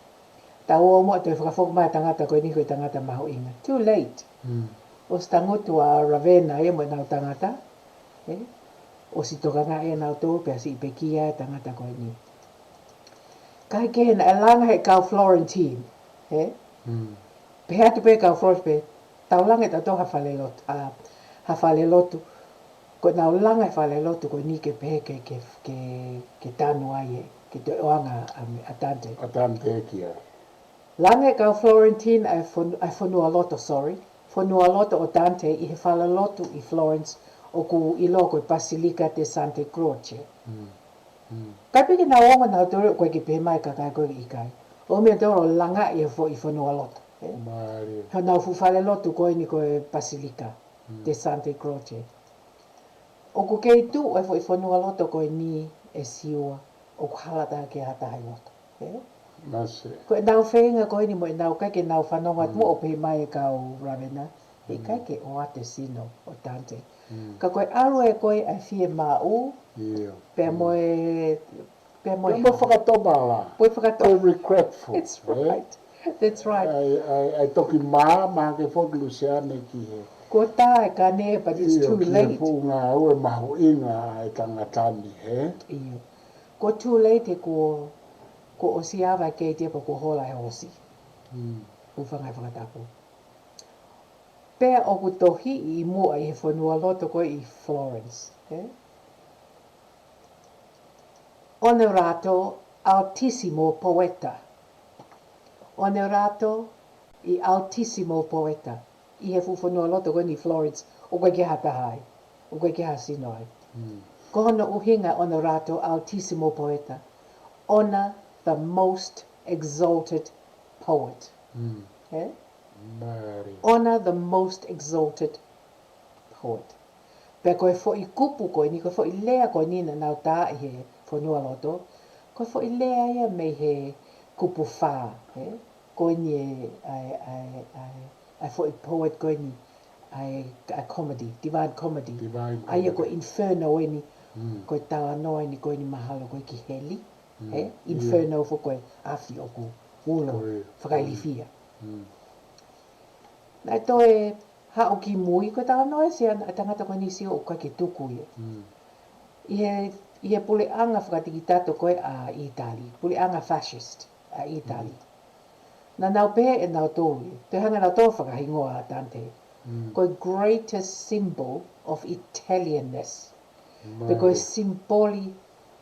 Tau ō muʻa toe fakafoki mai ʻa e tangata ko eni ko e tangata mahuʻinga. Too late. Mm. ʻOsi tangutu ʻa Ravenna ia mo ʻenau tangata, he? ʻOsi tokangaʻi ʻe nautolu pea siʻi pekia e tangata ko eni. Kae kehe naʻe langa he kau Florentine, he? Mm. Pehē atu pē kau Florence pē, tau langa ʻe tautolu ha fale lotu, ʻa, ha fale lotu. Ko ʻenau langa e fale lotu ko eni ke pehē ke, ke, ke, ke tanu ai ē, ke toe ʻoange ʻa, ʻa Dante. ʻA Dante ki ai. Langa ʻe kau Florentine ʻa e fon-, ʻa e fonualoto, sorry. Fonualoto ʻo Dante ʻi he fale lotu ʻi Florence ʻoku ʻiloa ko e Basilica de Santa Croce. Mm. Mm. Kae piki naʻa nau ongo nautolu ʻoku ʻikai ke pehē mai ʻe he kakai ko ē ʻikai. ʻOmi ʻe nautolu ʻo langaʻi e foʻi fonualoto, ē? Mālie. Honau fuʻu fale lotu ko eni ko e Basilica de Santa Croce. ʻOku kei tuʻu e foʻi fonualoto ko eni ʻe Siua, ʻoku hala taha ke ʻi ai ha taha ʻi loto, ē? Mase. Ko ʻenau feinga ko eni mo ʻenau ʻikai ke nau fanongo atu mo ʻo pehē mai e kau ravena, ʻikai ke ʻoatu e sino ʻo Dante. Ka ko e ʻalu ē ko ē ʻa e fiemaʻu, Ia. pea mo e, pea mo e Pea mo e fakatomala. Mo e fakato- Ko e regretful. That's ē? Right. That's right. ʻAi, ʻai, ʻai toki māmā ke foki Luseane ki he. Ko tā e kane, but it's Ia, too ki he late. Fuʻu ngāue mahuʻinga ʻa e tangata ni, hē? Ia. Ko too late he ko, ko ʻosi ava ke te ko hola e ʻosi. Mm. Ko fanga fakatapu. Pea ʻoku tohi ʻi muʻa ʻi he fonualoto ko ē ʻi Florence, ē? Onorato altissimo poeta. Onorato e altissimo poeta. ʻI he fuʻu fonualoto ko eni ʻi Florence, ʻoku ʻikai ke ha taha ai. ʻOku ʻikai ke ha sino ai. Mm. Ko hono ʻuhinga onorato altissimo poeta. Honor the most exalted poet. Mm. Ē? Mālie. Honor the most exalted poet. Pea ko e foʻi kupu ko eni, ko e foʻi lea ko eni naʻa nau tā ʻi he fonualoto, ko e foʻi lea ia mei he kupu fā, ē? Ko eni e, ʻa e, ʻa e, ʻa e, ʻa e foʻi poet ko eni, ʻa e, ʻa e comedy, Divine Comedy. Divine ʻA ia ko Comedy. Inferno eni, Mm. ko e talanoa eni ko eni mahalo ko e ki heli, Mm. ē? Ia. Inferno foki ko e afi ʻoku ulo, Ko e- fakailifia. Mm. Naʻe toe haʻu ki mui, ko e talanoa ʻa e tangata ko eni sio ʻoku ʻikai ke tuku ia. Mm. ʻI he, ʻi he puleʻanga fakatikitato ko ē ʻa ʻĪtali, puleʻanga fascist ʻa ʻĪtali. Naʻa nau pehē ʻe nautolu ia, toe hanga nautolu fakahingoa ʻa Dante. Mm. Ko e greatest symbol of Italianness. Pe ko e Mālie. Simpoli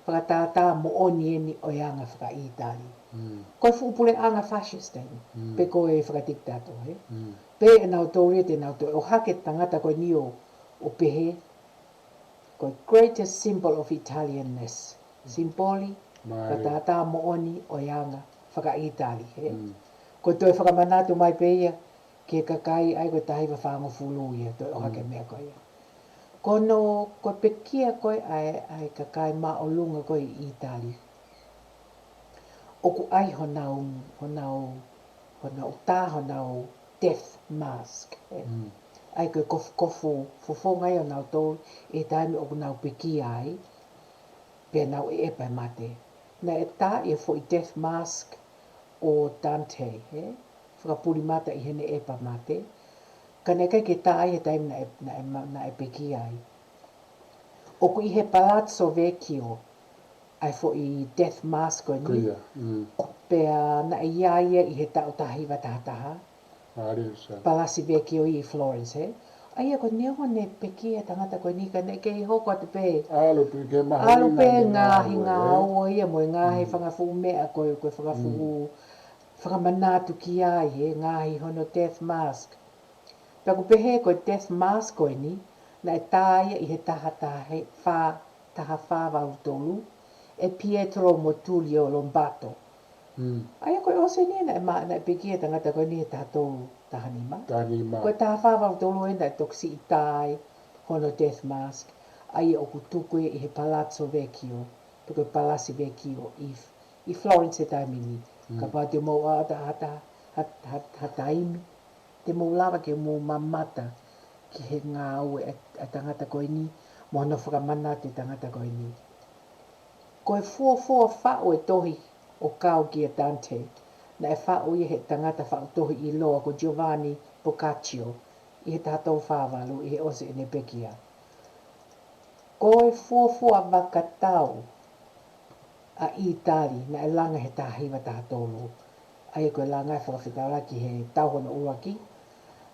fakatātā moʻoni eni ʻo e anga fakaʻītali. Mm. Ko e fuʻu puleʻanga fascist eni, Mm. pe ko e fakatikitato, ē? Mm. Pehē ʻe nautolu ia te nau toe ʻohake tangata ko eni ʻo, ʻo pehē, ko e greatest symbol of Italianness. Simpoli Mālie. fakatātā moʻoni ʻo e anga fakaʻītali, ē? Mm. Ko e toe fakamanatu mai pē ia, ki he kakai ʻa ia ko e taha hiva fāngofulu ia, toe ʻohake e meʻa ko ia. Ko hono, ko e pekia ko ē ʻa e, ʻa e kakai māʻolunga ko ē ʻi ʻĪtali. ʻOku ʻai honau, honau, honau tā, honau death mask, ē. Mm. ʻA ia ko e kofukofu fofonga ia ʻo nautolu ʻi he taimi ʻoku nau pekia ai, pea nau ʻeʻepa e mate. Naʻe tā ia foʻi death mask ʻo Dante, ē? Fakapulimata ʻi heʻene ʻepa mate. Ka naʻe ʻikai ke tā ia he taimi naʻe, naʻe ma-, naʻe pekia ai. ʻOku ʻi he Palazzo Vecchio ʻa e foʻi death mask ko eni. Ko ia, mm. Pea naʻe ʻi ai ia ʻi he taʻu taha hiva taha taha. Mālie Luseane. Palazzo Vecchio ʻi Florence, ē? ʻA ia ko e neongo ʻene pekia e tangata ko eni ka naʻe kei hoko atu pē. ʻAlu pē ke maha ʻAlu ina pē ʻene ngaahi ngāue, ē? ngāue ia mo e ngaahi Mm. fanga fuʻu meʻa ko ē, ko e fanga fuʻu fakamanatu ki ai, ē, ngaahi hono death mask. Pea ʻoku pehē ko e death mask ko eni, naʻe tā ia ʻi he taha taha he fā, taha fā valu tolu, ʻe Pietro mo Tullio Lombardo. Mm. ʻA ia ko e ʻosi eni naʻe ma-, naʻe pekia e tangata ko eni he taha tolu taha nima. Taha nima. Ko e taha fā valu tolu eni naʻe toki siʻi tā ai hono death mask. ʻA ia ʻoku tuku ia ʻi he Palazzo Vecchio, pe ko e Palasi Vekio ʻi, ʻi Florence he taimi ni. Mm. Kapau te mou ʻaʻata ha, ha, ha, ha taimi, te mou lava ke mou mamata ki he ngāue ʻa e, ʻa e tangata ko eni, mo hono fakamanatu e tangata ko eni. Ko e fuofua faʻu e tohi ʻo kau kia Dante, naʻe faʻu ia he tangata faʻu tohi ʻiloa ko Giovanni Boccaccio, ʻi he taha tolu fā valu, ʻi he ʻosi ʻene pekia. Ko e fuofua vakatau ʻa ʻĪtali, naʻe langa he taha hiva taha tolu. ʻA ia ko e langa e fakafetaulaki he tau hono ʻuluaki.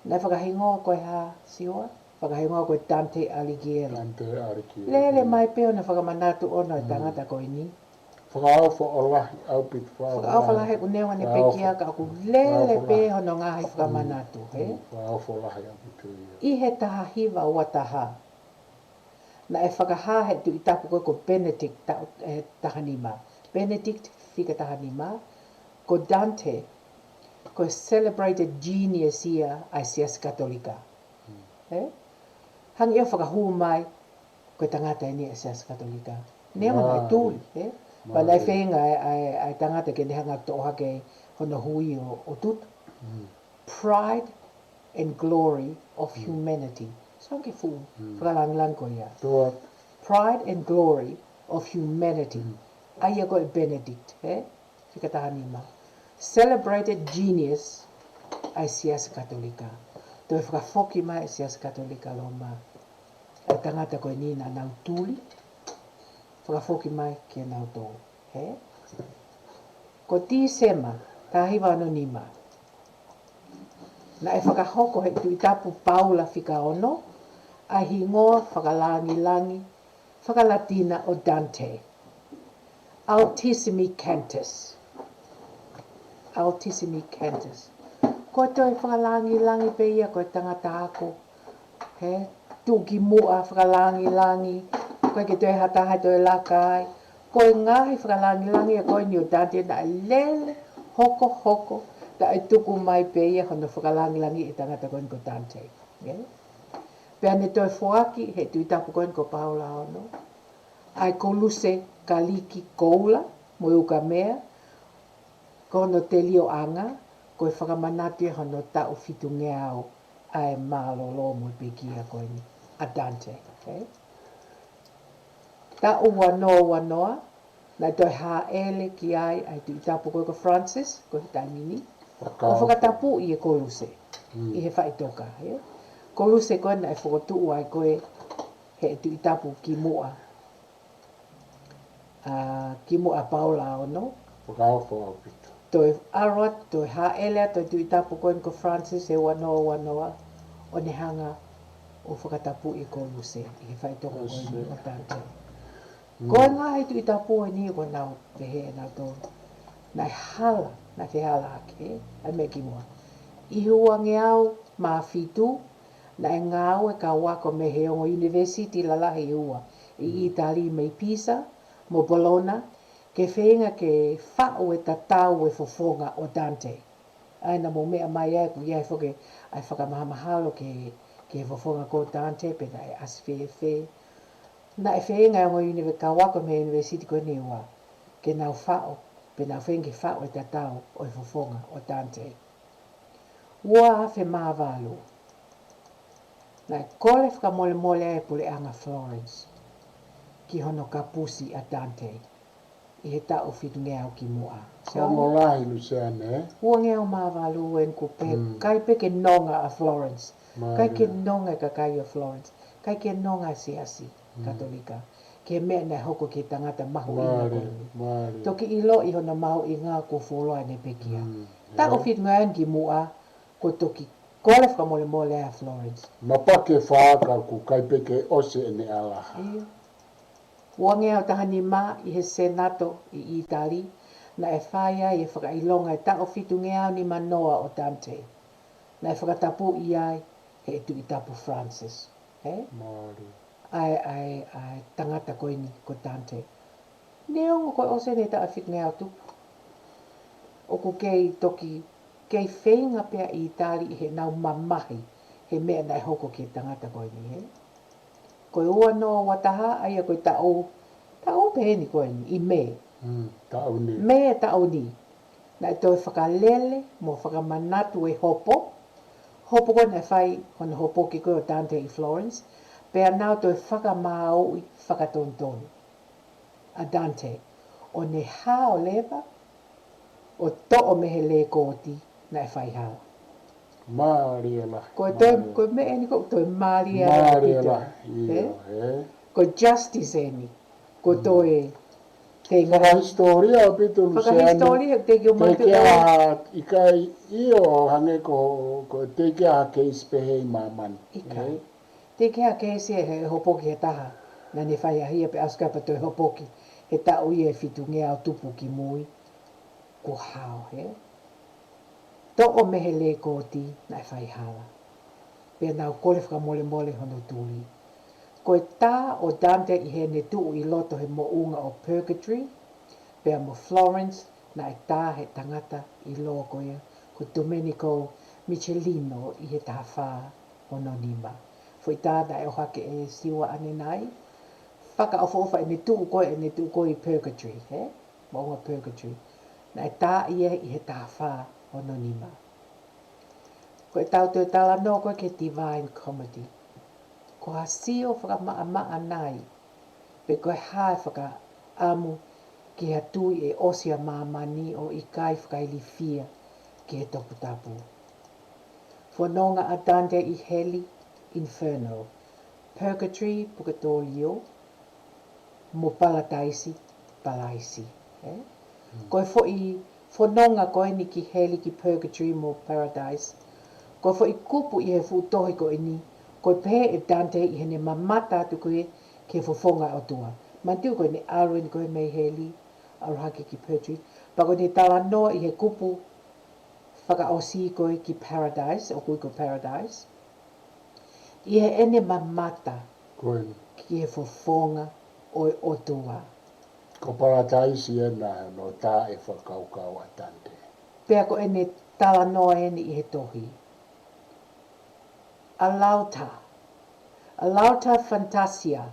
Naʻe fakahingoa ko e hā, Siua? Fakahingoa ko e Dante Alighieri. Dante Alighieri. Lele mai pē hono fakamanatu ʻoʻona e Mm. tangata ko eni. Fakaofo lahi ʻaupito, Fakaofo lahi ʻoku neongo ʻene Fakaofo. Pekia ka ʻoku lele Fakaofo pē lahi. hono ngaahi fakamanatu, ē? Mm, fakaofo lahi ʻaupito ia. ʻI he taha hiva ua taha, naʻe fakahā he Tuʻi Tapu ko ē ko Benedict ta-, ē, taha nima. Benedict fika taha nima, ko Dante, ko e celebrated genius ia ʻa e Siasi Katolika. Ē? Hangē ʻo fakahū mai, ko e tangata eni ʻa e Siasi Katolika. Neongo naʻe tuli, ē? Pea naʻe feinga ʻa e, ʻa e, ʻa e tangata ke ne hanga ʻo toʻo hake hono hui ʻo, ʻo Tutu. Pride and glory of humanity. So ke fuʻu fakalāngilangi ko ia. Pride and glory of humanity. ʻA ia ko e Benedict, he? Fika taha nima. Celebrated genius ʻa e Siasi Katolika. Toe fakafoki mai ʻa e Siasi Katolika Loma ʻa e tangata ko eni naʻa nau tuli. Fakafoki mai kia nautolu. He? Ko Tīsema, taha hiva ono nima. Naʻe fakahoko he Tuʻi Tapu Paula fika ono, ʻa e hingoa fakalāngilangi, fakalatina ʻo Dante. Altissimi Cantus. Altissimi Cantus. Ko e toe fakalāngilangi pē ia ko e tangata ako. He, tuʻu ki muʻa fakalāngilangi. ʻOku ʻikai ke toe ha taha ʻe toe laka ai. Ko e ngaahi fakalāngilangi ʻa ko eni ʻo Dante naʻe lele, hokohoko, naʻe tuku mai pē ia hono fakalāngilangi ʻe tangata ko eni ko Dante. He? Pea ne toe foaki he Tuʻi Tapu ko eni ko Paula ono. ʻA e koluse Kaliki koula, mo e ukamea, ko hono telioʻanga, ko e fakamanatu ia hono taʻu fitungeau ʻa e mālōlō mo e pekia ko eni ʻa Dante, okay? Taʻu ua noa ua noa, naʻe toe hāʻele ki ai ʻa e Tuʻi Tapu ko ē ko Francis, ko e taimi ni. ʻO fakatapu ʻi he koluse, ʻi he faʻitoka, he? Koluse ko ē naʻe fokotuʻu ai ko ē he Tuʻi Tapu ki muʻa. ʻA, ki muʻa Paula ono. Toe ʻalu atu, toe hāʻele atu e Tuʻi Tapu ko eni ko Francis he ua noa ua noa, ʻo ne hanga ʻo fakatapu ʻi he koluse, ʻi he faʻitoka ko eni ʻo Dante. Ko e ngaahi Tuʻi Tapu eni ko ʻenau pehē ʻenautolu. Naʻe hala, naʻe fehālaaki, ʻa e meʻa ki muʻa. ʻI he ua ngeau mā fitu, naʻe ngāue kau ako mei he ongo ʻunivēsiti lalahi ʻe ua, ʻi ʻĪtali mei Pisa, mo Bologna, ke feinga ke faʻu e tatau e fofonga ʻo Dante. ʻA ia naʻa mou meʻa mai ai ʻoku ʻi ai foki ʻa e fakamahamahalo ki he, ki he fofonga ko Dante pe naʻe ʻasi fēfē. Naʻe feinga e ongo ʻunive-, kau ako mei he ʻunivēsiti ko eni ʻe ua, ke nau faʻu, pe nau feinga ke faʻu e tatau ʻo e fofonga ʻo Dante. Ua afe mā valu. Naʻe kole fakamolemole ai e puleʻanga Florence ki hono kapusi ʻa Dante ʻi he taʻu fitungeau ki muʻa. Ongo lahi, Luseane, ē? Ua ngeau mā valu eni kuo pehē, ʻikai pē ke nonga ʻa Florence. ʻIkai ke nonga e kakai ʻo Florence. ʻIkai ke nonga e Siasi Katolika ki he meʻa naʻe hoko ki he tangata mahuʻinga ko eni. Toki ʻiloʻi hono mahuʻinga kuo fuoloa ʻene pekia. Taʻu fitungeau eni ki muʻa, kuo toki kole fakamolemole ai ʻa Florence. Mapake faka ʻoku ʻikai pē ke ʻosi ʻene ʻalaha. ʻIo. Ua ngeau taha nima ʻi he Senato ʻi ʻĪtali, naʻe fai ai e fakaʻilonga e taʻu fitungeau nima noa ʻo Dante. Naʻe fakatapuʻi ai he Tuʻi Tapu Francis. He? ʻA e, ʻa e, ʻa e tangata ko eni ko Dante. Neongo kuo ʻosi ʻene taʻu fitungeau tupu, ʻoku kei toki, kei feinga pē ʻa ʻĪtali ʻi heʻenau mamahi he meʻa naʻe hoko ki he tangata ko eni, he? Ko e ua noa ua taha, ʻa ia ko e taʻu, taʻu pē eni ko eni, ʻi Mē. Mē taʻu ni. Naʻe toe fakalele mo fakamanatu e hopo. Hopo ko ē naʻe fai hono hopoki ko ē ʻo Dante ʻi Florence. Pea nau toe fakamāuʻi fakatonutonu ʻa Dante, ʻo ne hao leva ʻo toʻo mei he lēkooti naʻe fai hala. Mālie lahi. Ko e toe, ko e meʻa eni ʻoku toe mālie lahi, ʻio, ē? Ko e justice eni. Ko e toe feinga. Fakahisitōlia ʻaupito, Luseane. Fakahisitōlia, teʻeki ke ʻomai pē ʻikai, ʻio, hangē ko, ko e teʻeki ha keisi pehē ʻi māmani. ʻIkai. Teʻeki ha keisi ʻe hopoki he taha naʻa ne fai ʻaʻahi ia pea ʻosi kae pea toe hopoki he taʻu ia ʻe fitungeau tupu kimui. Kuo hao, he? Toʻo mei he lēkooti naʻe fai hala. Pea nau kole fakamolemole hono tuli. Ko e tā ʻo Dante ʻi heʻene tuʻu ʻi loto he moʻunga ʻo Purgatory, pea mo Florence naʻe tā he tangata ʻiloa ko ia ko Domenico Michelino ʻi he taha fā ono nima. Foʻi tā naʻe ʻohake ʻe Siua ʻanenai. fakaʻofoʻofa ʻene tuʻu ko ē, ʻene tuʻu ko ē ʻi purgatory, he? Moʻunga purgatory. Naʻe tā ia ʻi he taha fā ono nima. Ko ʻetau toe talanoa ko ē ki he Divine Comedy. Ko ha sio fakamaʻamaʻa nai, pe ko e hā e fakaʻamu ki ha tui ʻe ʻosi ʻa māmani ʻo ʻikai fakailifia ki he toputapu. Fononga ʻa Dante ʻi heli, inferno, purgatory, purgatorio, mo palataisi, palaisi. He? Ko e foʻi fononga ko eni ki heli, ki purgatory mo paradise, ko e foʻi kupu ʻi he fuʻu tohi ko eni, ko e pehē ʻe Dante ʻi heʻene mamata atu ko ē ki he fofonga ʻo e ʻOtua. Manatuʻi ko ʻene ʻalu eni ko ē mei heli, ʻalu hake ki purgatory. Pea ko ʻene talanoa ʻi he kupu fakaʻosi ko ē ki paradise, ʻoku ui ko paradise. ʻI heʻene mamata ko eni ki he fofonga ʻo e ʻOtua. Ko palataisi ena ʻo tā e fakakaukau ʻa Dante. Pea ko ʻene talanoa eni ʻi he tohi. All'alta, all'alta fantasia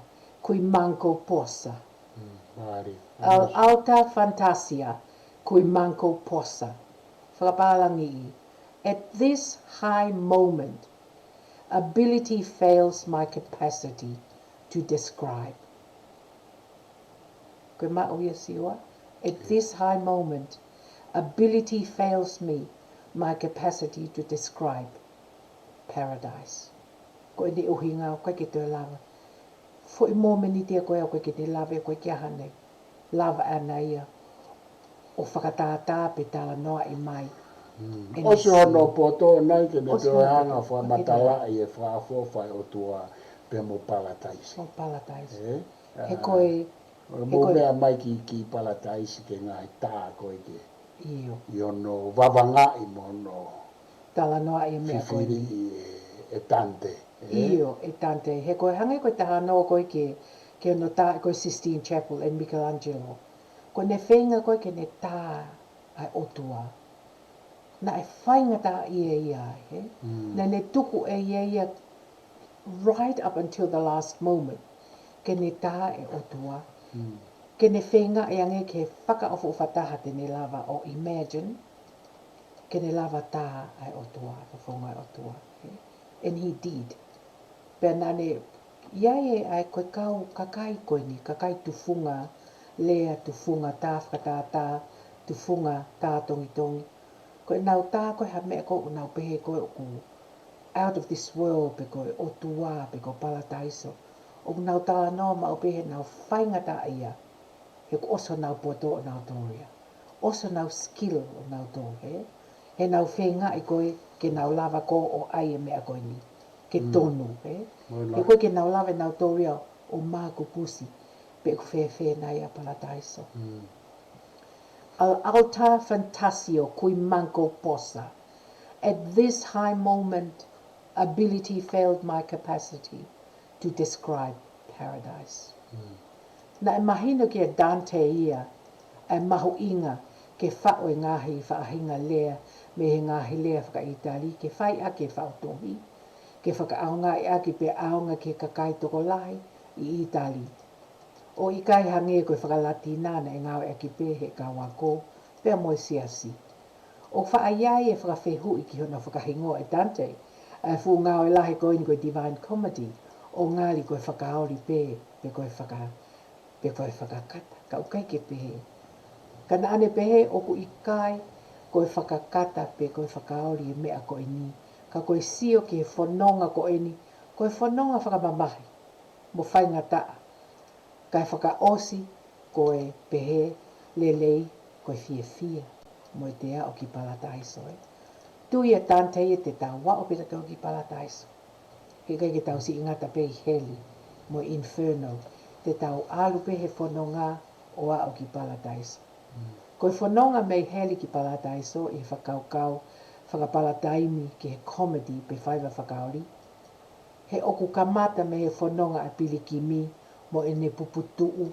cui manco possa. Mm, mālie. All'alta fantasia cui manco possa. Fakapālangiʻi. At this high moment, ability fails my capacity to describe. Ko e maʻu ia Siua. At this high moment, ability fails me my capacity to describe paradise. Ko ʻene ʻuhinga ʻoku ʻikai ke toe lava. Foʻi momeniti ia ko ē ʻoku ʻikai ke ne lava, ʻoku ʻikai ke ʻi ai hano lava ʻana ia ʻo fakatātā pe talanoaʻi mai. Mm. ʻOsi hono poto nai ke ne toe hanga ʻo fakamatalaʻi e fakaʻofoʻofa ʻo e ʻOtua pea mo palataisi. Mo palataisi. He ko e, he ko e meʻa mai ki, ki palataisi ki he ngaahi tā ko ē ke, ʻio, ʻi hono vavangaʻi mo hono talanoaʻi e meʻa ko eni. Fifiliʻi ʻe, ʻe Dante. ʻIo, ʻe Dante. He ko e hangē ko e talanoa ko ē ki he, ki hono tā ko ē Sistine Chapel ʻe Michelangelo. Ko ʻene feinga ko ē ke ne tā ʻa e ʻOtua. Naʻe faingataʻaʻia ia ai, he? Mm. Naʻa ne tuku ʻe ia ia right up until the last moment ke ne tā e ʻOtua. Mm. Ke ne feinga ʻe ange ke fakaʻofoʻofa taha te ne lava ʻo imagine ke ne lava tā ʻa e ʻOtua, fofonga ʻo e ʻOtua, he? And he did. Pea naʻa ne ʻi ai e ʻai ko e kau kakai ko eni, kakai tufunga lea, tufunga tā fakatātā, tufunga tā tongitongi. Ko ʻenau tā ko ē ha meʻa ko ē ʻoku nau pehē ko ē ʻoku out of this world, pe ko e ʻOtua, pe ko palataiso. ʻOku nau talanoa maʻu pē heʻenau faingataʻaʻia, he kuo ʻosi honau poto ʻonautolu ia. ʻOsi honau skill ʻonautolu, he? Heʻenau feingaʻi ko ē ke nau lava ko ē ʻo ʻai e meʻa ko eni ke tonu, he? He ʻoku ʻikai ke nau lava ʻenautolu ia ʻo makupusi pe ʻoku fēfē nai ʻa palataiso. All'alta fantasia cui manco possa. At this high moment, ability failed my capacity to describe paradise. Mm. Naʻe mahino kia Dante ia ʻa e mahuʻinga ke faʻu e ngaahi faʻahinga lea mei he ngaahi lea fakaʻItali, ke fai ʻaki e faʻu tohi, ke fakaʻaongaʻi ʻaki pea ʻaonga ki he kakai tokolahi ʻi ʻItali. ʻO ʻikai hangē ko e fakalatina naʻe ngāueʻaki pē he kau ako pea mo e siasi. ʻOku faʻa ʻi ai e fakafehuʻi ki hono fakahingoa ʻe Dante ʻa e fuʻu ngāue lahi ko eni ko e Divine Comedy, ʻo ngali ko e fakaoli pē, pe ko e faka-, pe ko e fakakata, ka ʻoku ʻikai ke pehē. Ka naʻa ne pehē ʻoku ʻikai ko e fakakata pe ko e fakaoli e meʻa ko eni, ka ko e sio ki he fononga ko eni, ko e fononga fakamamahi mo faingataʻa, kae fakaʻosi ko e pehē lelei ko e fiefia mo e te aʻu ki palataiso, ē. Tui ʻa Dante ia te tau aʻu pē tautolu ki palataiso. He ʻikai ke tau siʻi ngata pē ʻi heli mo e inferno, te tau ʻalu pē he fononga ʻo aʻu ki palataiso. Mm. Ko e fononga mei heli ki palataiso ʻi he fakakaukau fakapalataimi ki he comedy pe faiva fakaoli, he ʻoku kamata mei he fononga ʻa e pilikimi mo ʻene puputuʻu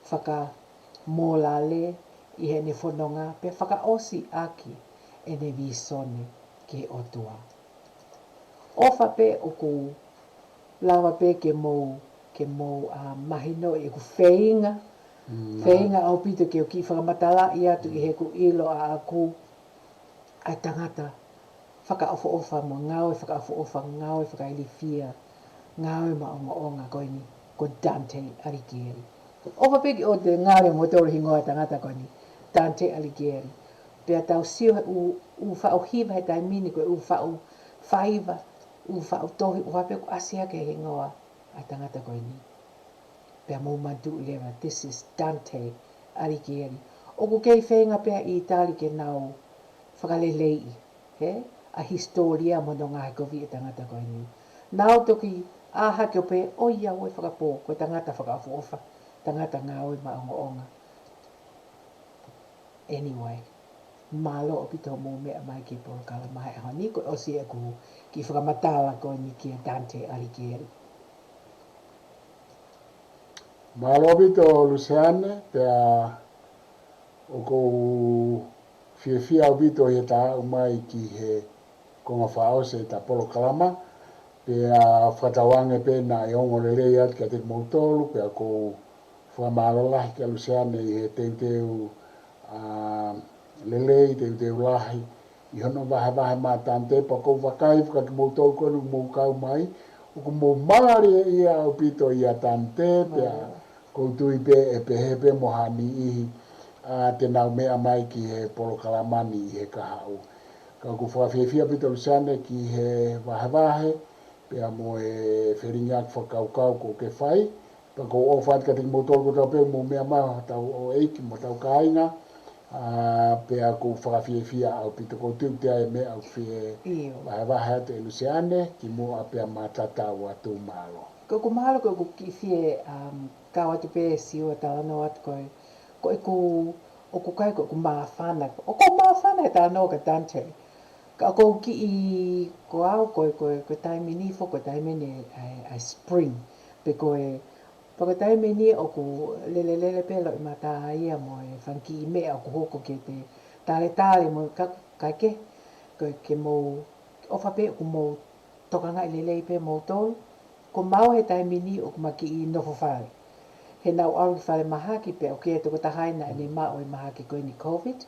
fakamōlale ʻi heʻene fononga, pea fakaʻosi ʻaki ʻene vīsone ki he ʻOtua. ʻOfa pē ʻoku lava pē ke mou ke mou ʻa mahinoʻi ʻeku feinga, feinga ʻaupito ke u kiʻi fakamatalaʻi atu ʻi heʻeku ʻilo ʻaʻaku ʻa e tangata fakaʻofoʻofa mo ngāue fakaʻofoʻofa, ngāue fakailifia, ngāue maʻongoʻonga ko eni, ko Dante Alighieri. ʻOfa pē ke ʻoua te ngalo mo tolu hingoa tangata ko eni, Dante Alighieri. Pea tau sio he ʻū, ʻū faʻu hiva he taimi ni ko e ʻū faʻu faiva, ʻū faʻu tohi, ʻofa pē ʻoku ʻasi hake he hingoa ʻa e tangata ko eni. Pea mou manatuʻi leva, this is Dante Alighieri. ʻOku kei feinga pē ʻa ʻĪtali ke nau fakaleleiʻi, he, ʻa e hisitōlia mo hono ngaohikoviʻi e tangata ko eni. Nau toki ʻā hake ʻo pehē, ʻoiauē fakapō, ko e tangata fakaʻofoʻofa, tangata ngāue maʻongoʻonga. Anyway, mālō ʻaupito hoʻomou meʻa mai ki he polokalama he ʻaho ni, ko e ʻosi ʻeku kiʻi fakamatala ko eni kia Dante Alighieri. Mālō ʻaupito Luseane, pea ʻoku ou fiefia ʻaupito ʻi heʻeta aʻu mai ki he konga fakaʻosi ʻeta polokalama, pea fakatauange pē naʻe ongo lelei atu kiate kimoutolu, pea ʻoku ou fakamālō lahi kia Luseane ʻi he teuteu, ʻa, lelei, teuteu lahi, ʻi hono vahevahe maʻa Dante, pea ʻoku ou vakai fakakimoutolu ko eni ʻoku mou kau mai, ʻoku mou mālieʻia ʻaupito ʻia Dante, pea ʻoku ou tui pē ʻe pehē pē mo ha niʻihi, ʻa, te nau meʻa mai ki he polokalama ni ʻi he kahaʻu. Ka ʻoku fakafiefia ʻaupito Luseane ki he vahevahe, pea mo e felingiʻaki fakakaukau kuo ke fai, pea ʻoku ou ʻofa atu kiate kimoutolu kotoa pē ʻoku mou meʻa mai, hotau houʻeiki mo hotau kāinga, ʻa, pea ʻoku ou fakafiefia ʻaupito, ʻoku ou tui ʻoku ʻi ai e meʻa ʻoku fie vahevahe atu ʻe Luseane, kimuʻa pea ma tatau atu, mālō. Ko ʻeku mahalo ko ʻeku kiʻi fie, um, kau atu pē sio talanoa atu ko e, ko ʻeku, ʻoku ʻikai ko ʻeku māfana, ʻoku ou māfana he talanoa kia Dante. Ka ʻoku ou kiʻi, ko au, ko e, ko e, ko e taimi ni foki, ko e taimi eni ʻa e, ʻa e spring. Pe ko e, pe ko e taimi ni ʻoku lelelele pē loʻimata ia mo e fanga kiʻi meʻa ʻoku hoko ke te taletale mo ka, ka ke, ko e ke mou, ʻofa pē ʻoku mou tokangaʻi lelei pē moutolu. Ko maua he taimi ni ʻoku ma kiʻi nofo fale. He naʻa ku ʻalu ki fale mahaki pea ʻoku ʻi ai e tokotaha ia naʻa ne maʻu e mahaki ko eni COVID.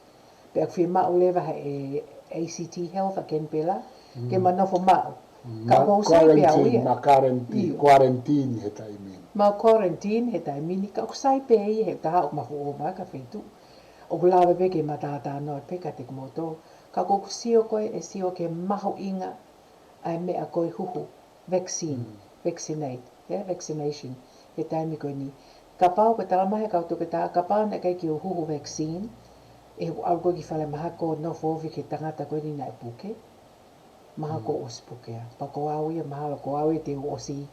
Pea ʻoku fiemaʻu leva he ʻe A C T Health ʻa Kenipela ke ma nofo maʻu. Ka ʻoku ou sai pē au ia. Ma quarantine, quarantine he taimi ni. Ma quarantine he taimi ni, ka ʻoku sai pē ia he taha ʻoku ma fuʻu ō mai ki ha feituʻu. ʻOku lava pē ke ma talanoa pē kiate kimoutolu. Ka ʻoku ou sio ko ē, ʻe sio ki he mahuʻinga ʻa e meʻa ko e huhu, vaccine, vaccinate, yeah, vaccination, he taimi ko eni. Kapau ko e talamai he kau toketā, kapau naʻe ʻikai ke u huhu vaccine, ʻe u ʻalu ko ē ki fale mahaki ʻo nofo ofi ki he tangata ko eni naʻe puke. Mahalo kuo ʻosi puke ia. Pea ko au ia, mahalo ko au ia te u ʻosi,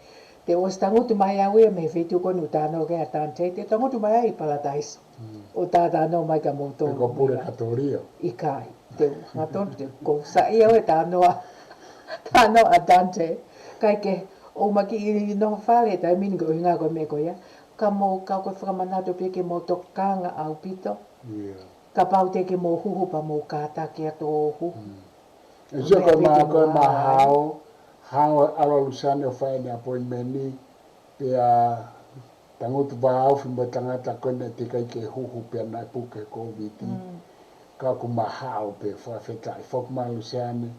te u ʻosi tangutu mai au ia mei he feituʻu ko eni ʻoku talanoa ki ai ʻa Dante, te u tangutu mai ai ʻi Palataiso. ʻO talanoa mai kia moutolu. Pe ko pule katolia. ʻIkai, te u, ngatonu te u, ʻoku ou saiʻia au he talanoa, talanoa ʻa Dante. Kae kehe, ʻoku ma kiʻi nofo fale he taimi ni ko e ʻuhinga ko e meʻa ko ia. Ka mou, ka ko e fakamanatu pē ke mou tokanga ʻaupito. Kapau te ke mou huhu pea mou kātaki atu ʻo huhu. ʻE sio ko e ma, ko e ma hao, hao ʻalu ʻa Luseane ʻo fai ʻene appointment ni, pea tangutu vāofi mo e tangata ko ē naʻe teʻeki ai ke huhu pea naʻe puke he COVID. Ka ʻoku ma hao pē, fakafetaʻi, foki mai Luseane,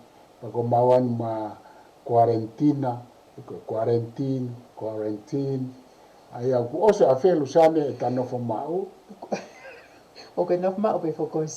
pea ko maua eni ma kuarentina, ko e quarantine, quarantine. ʻA ia ʻoku ʻosi ʻafē Luseane ʻeta nofo maʻu. ʻOku ke nofo maʻu pē foki ʻosi.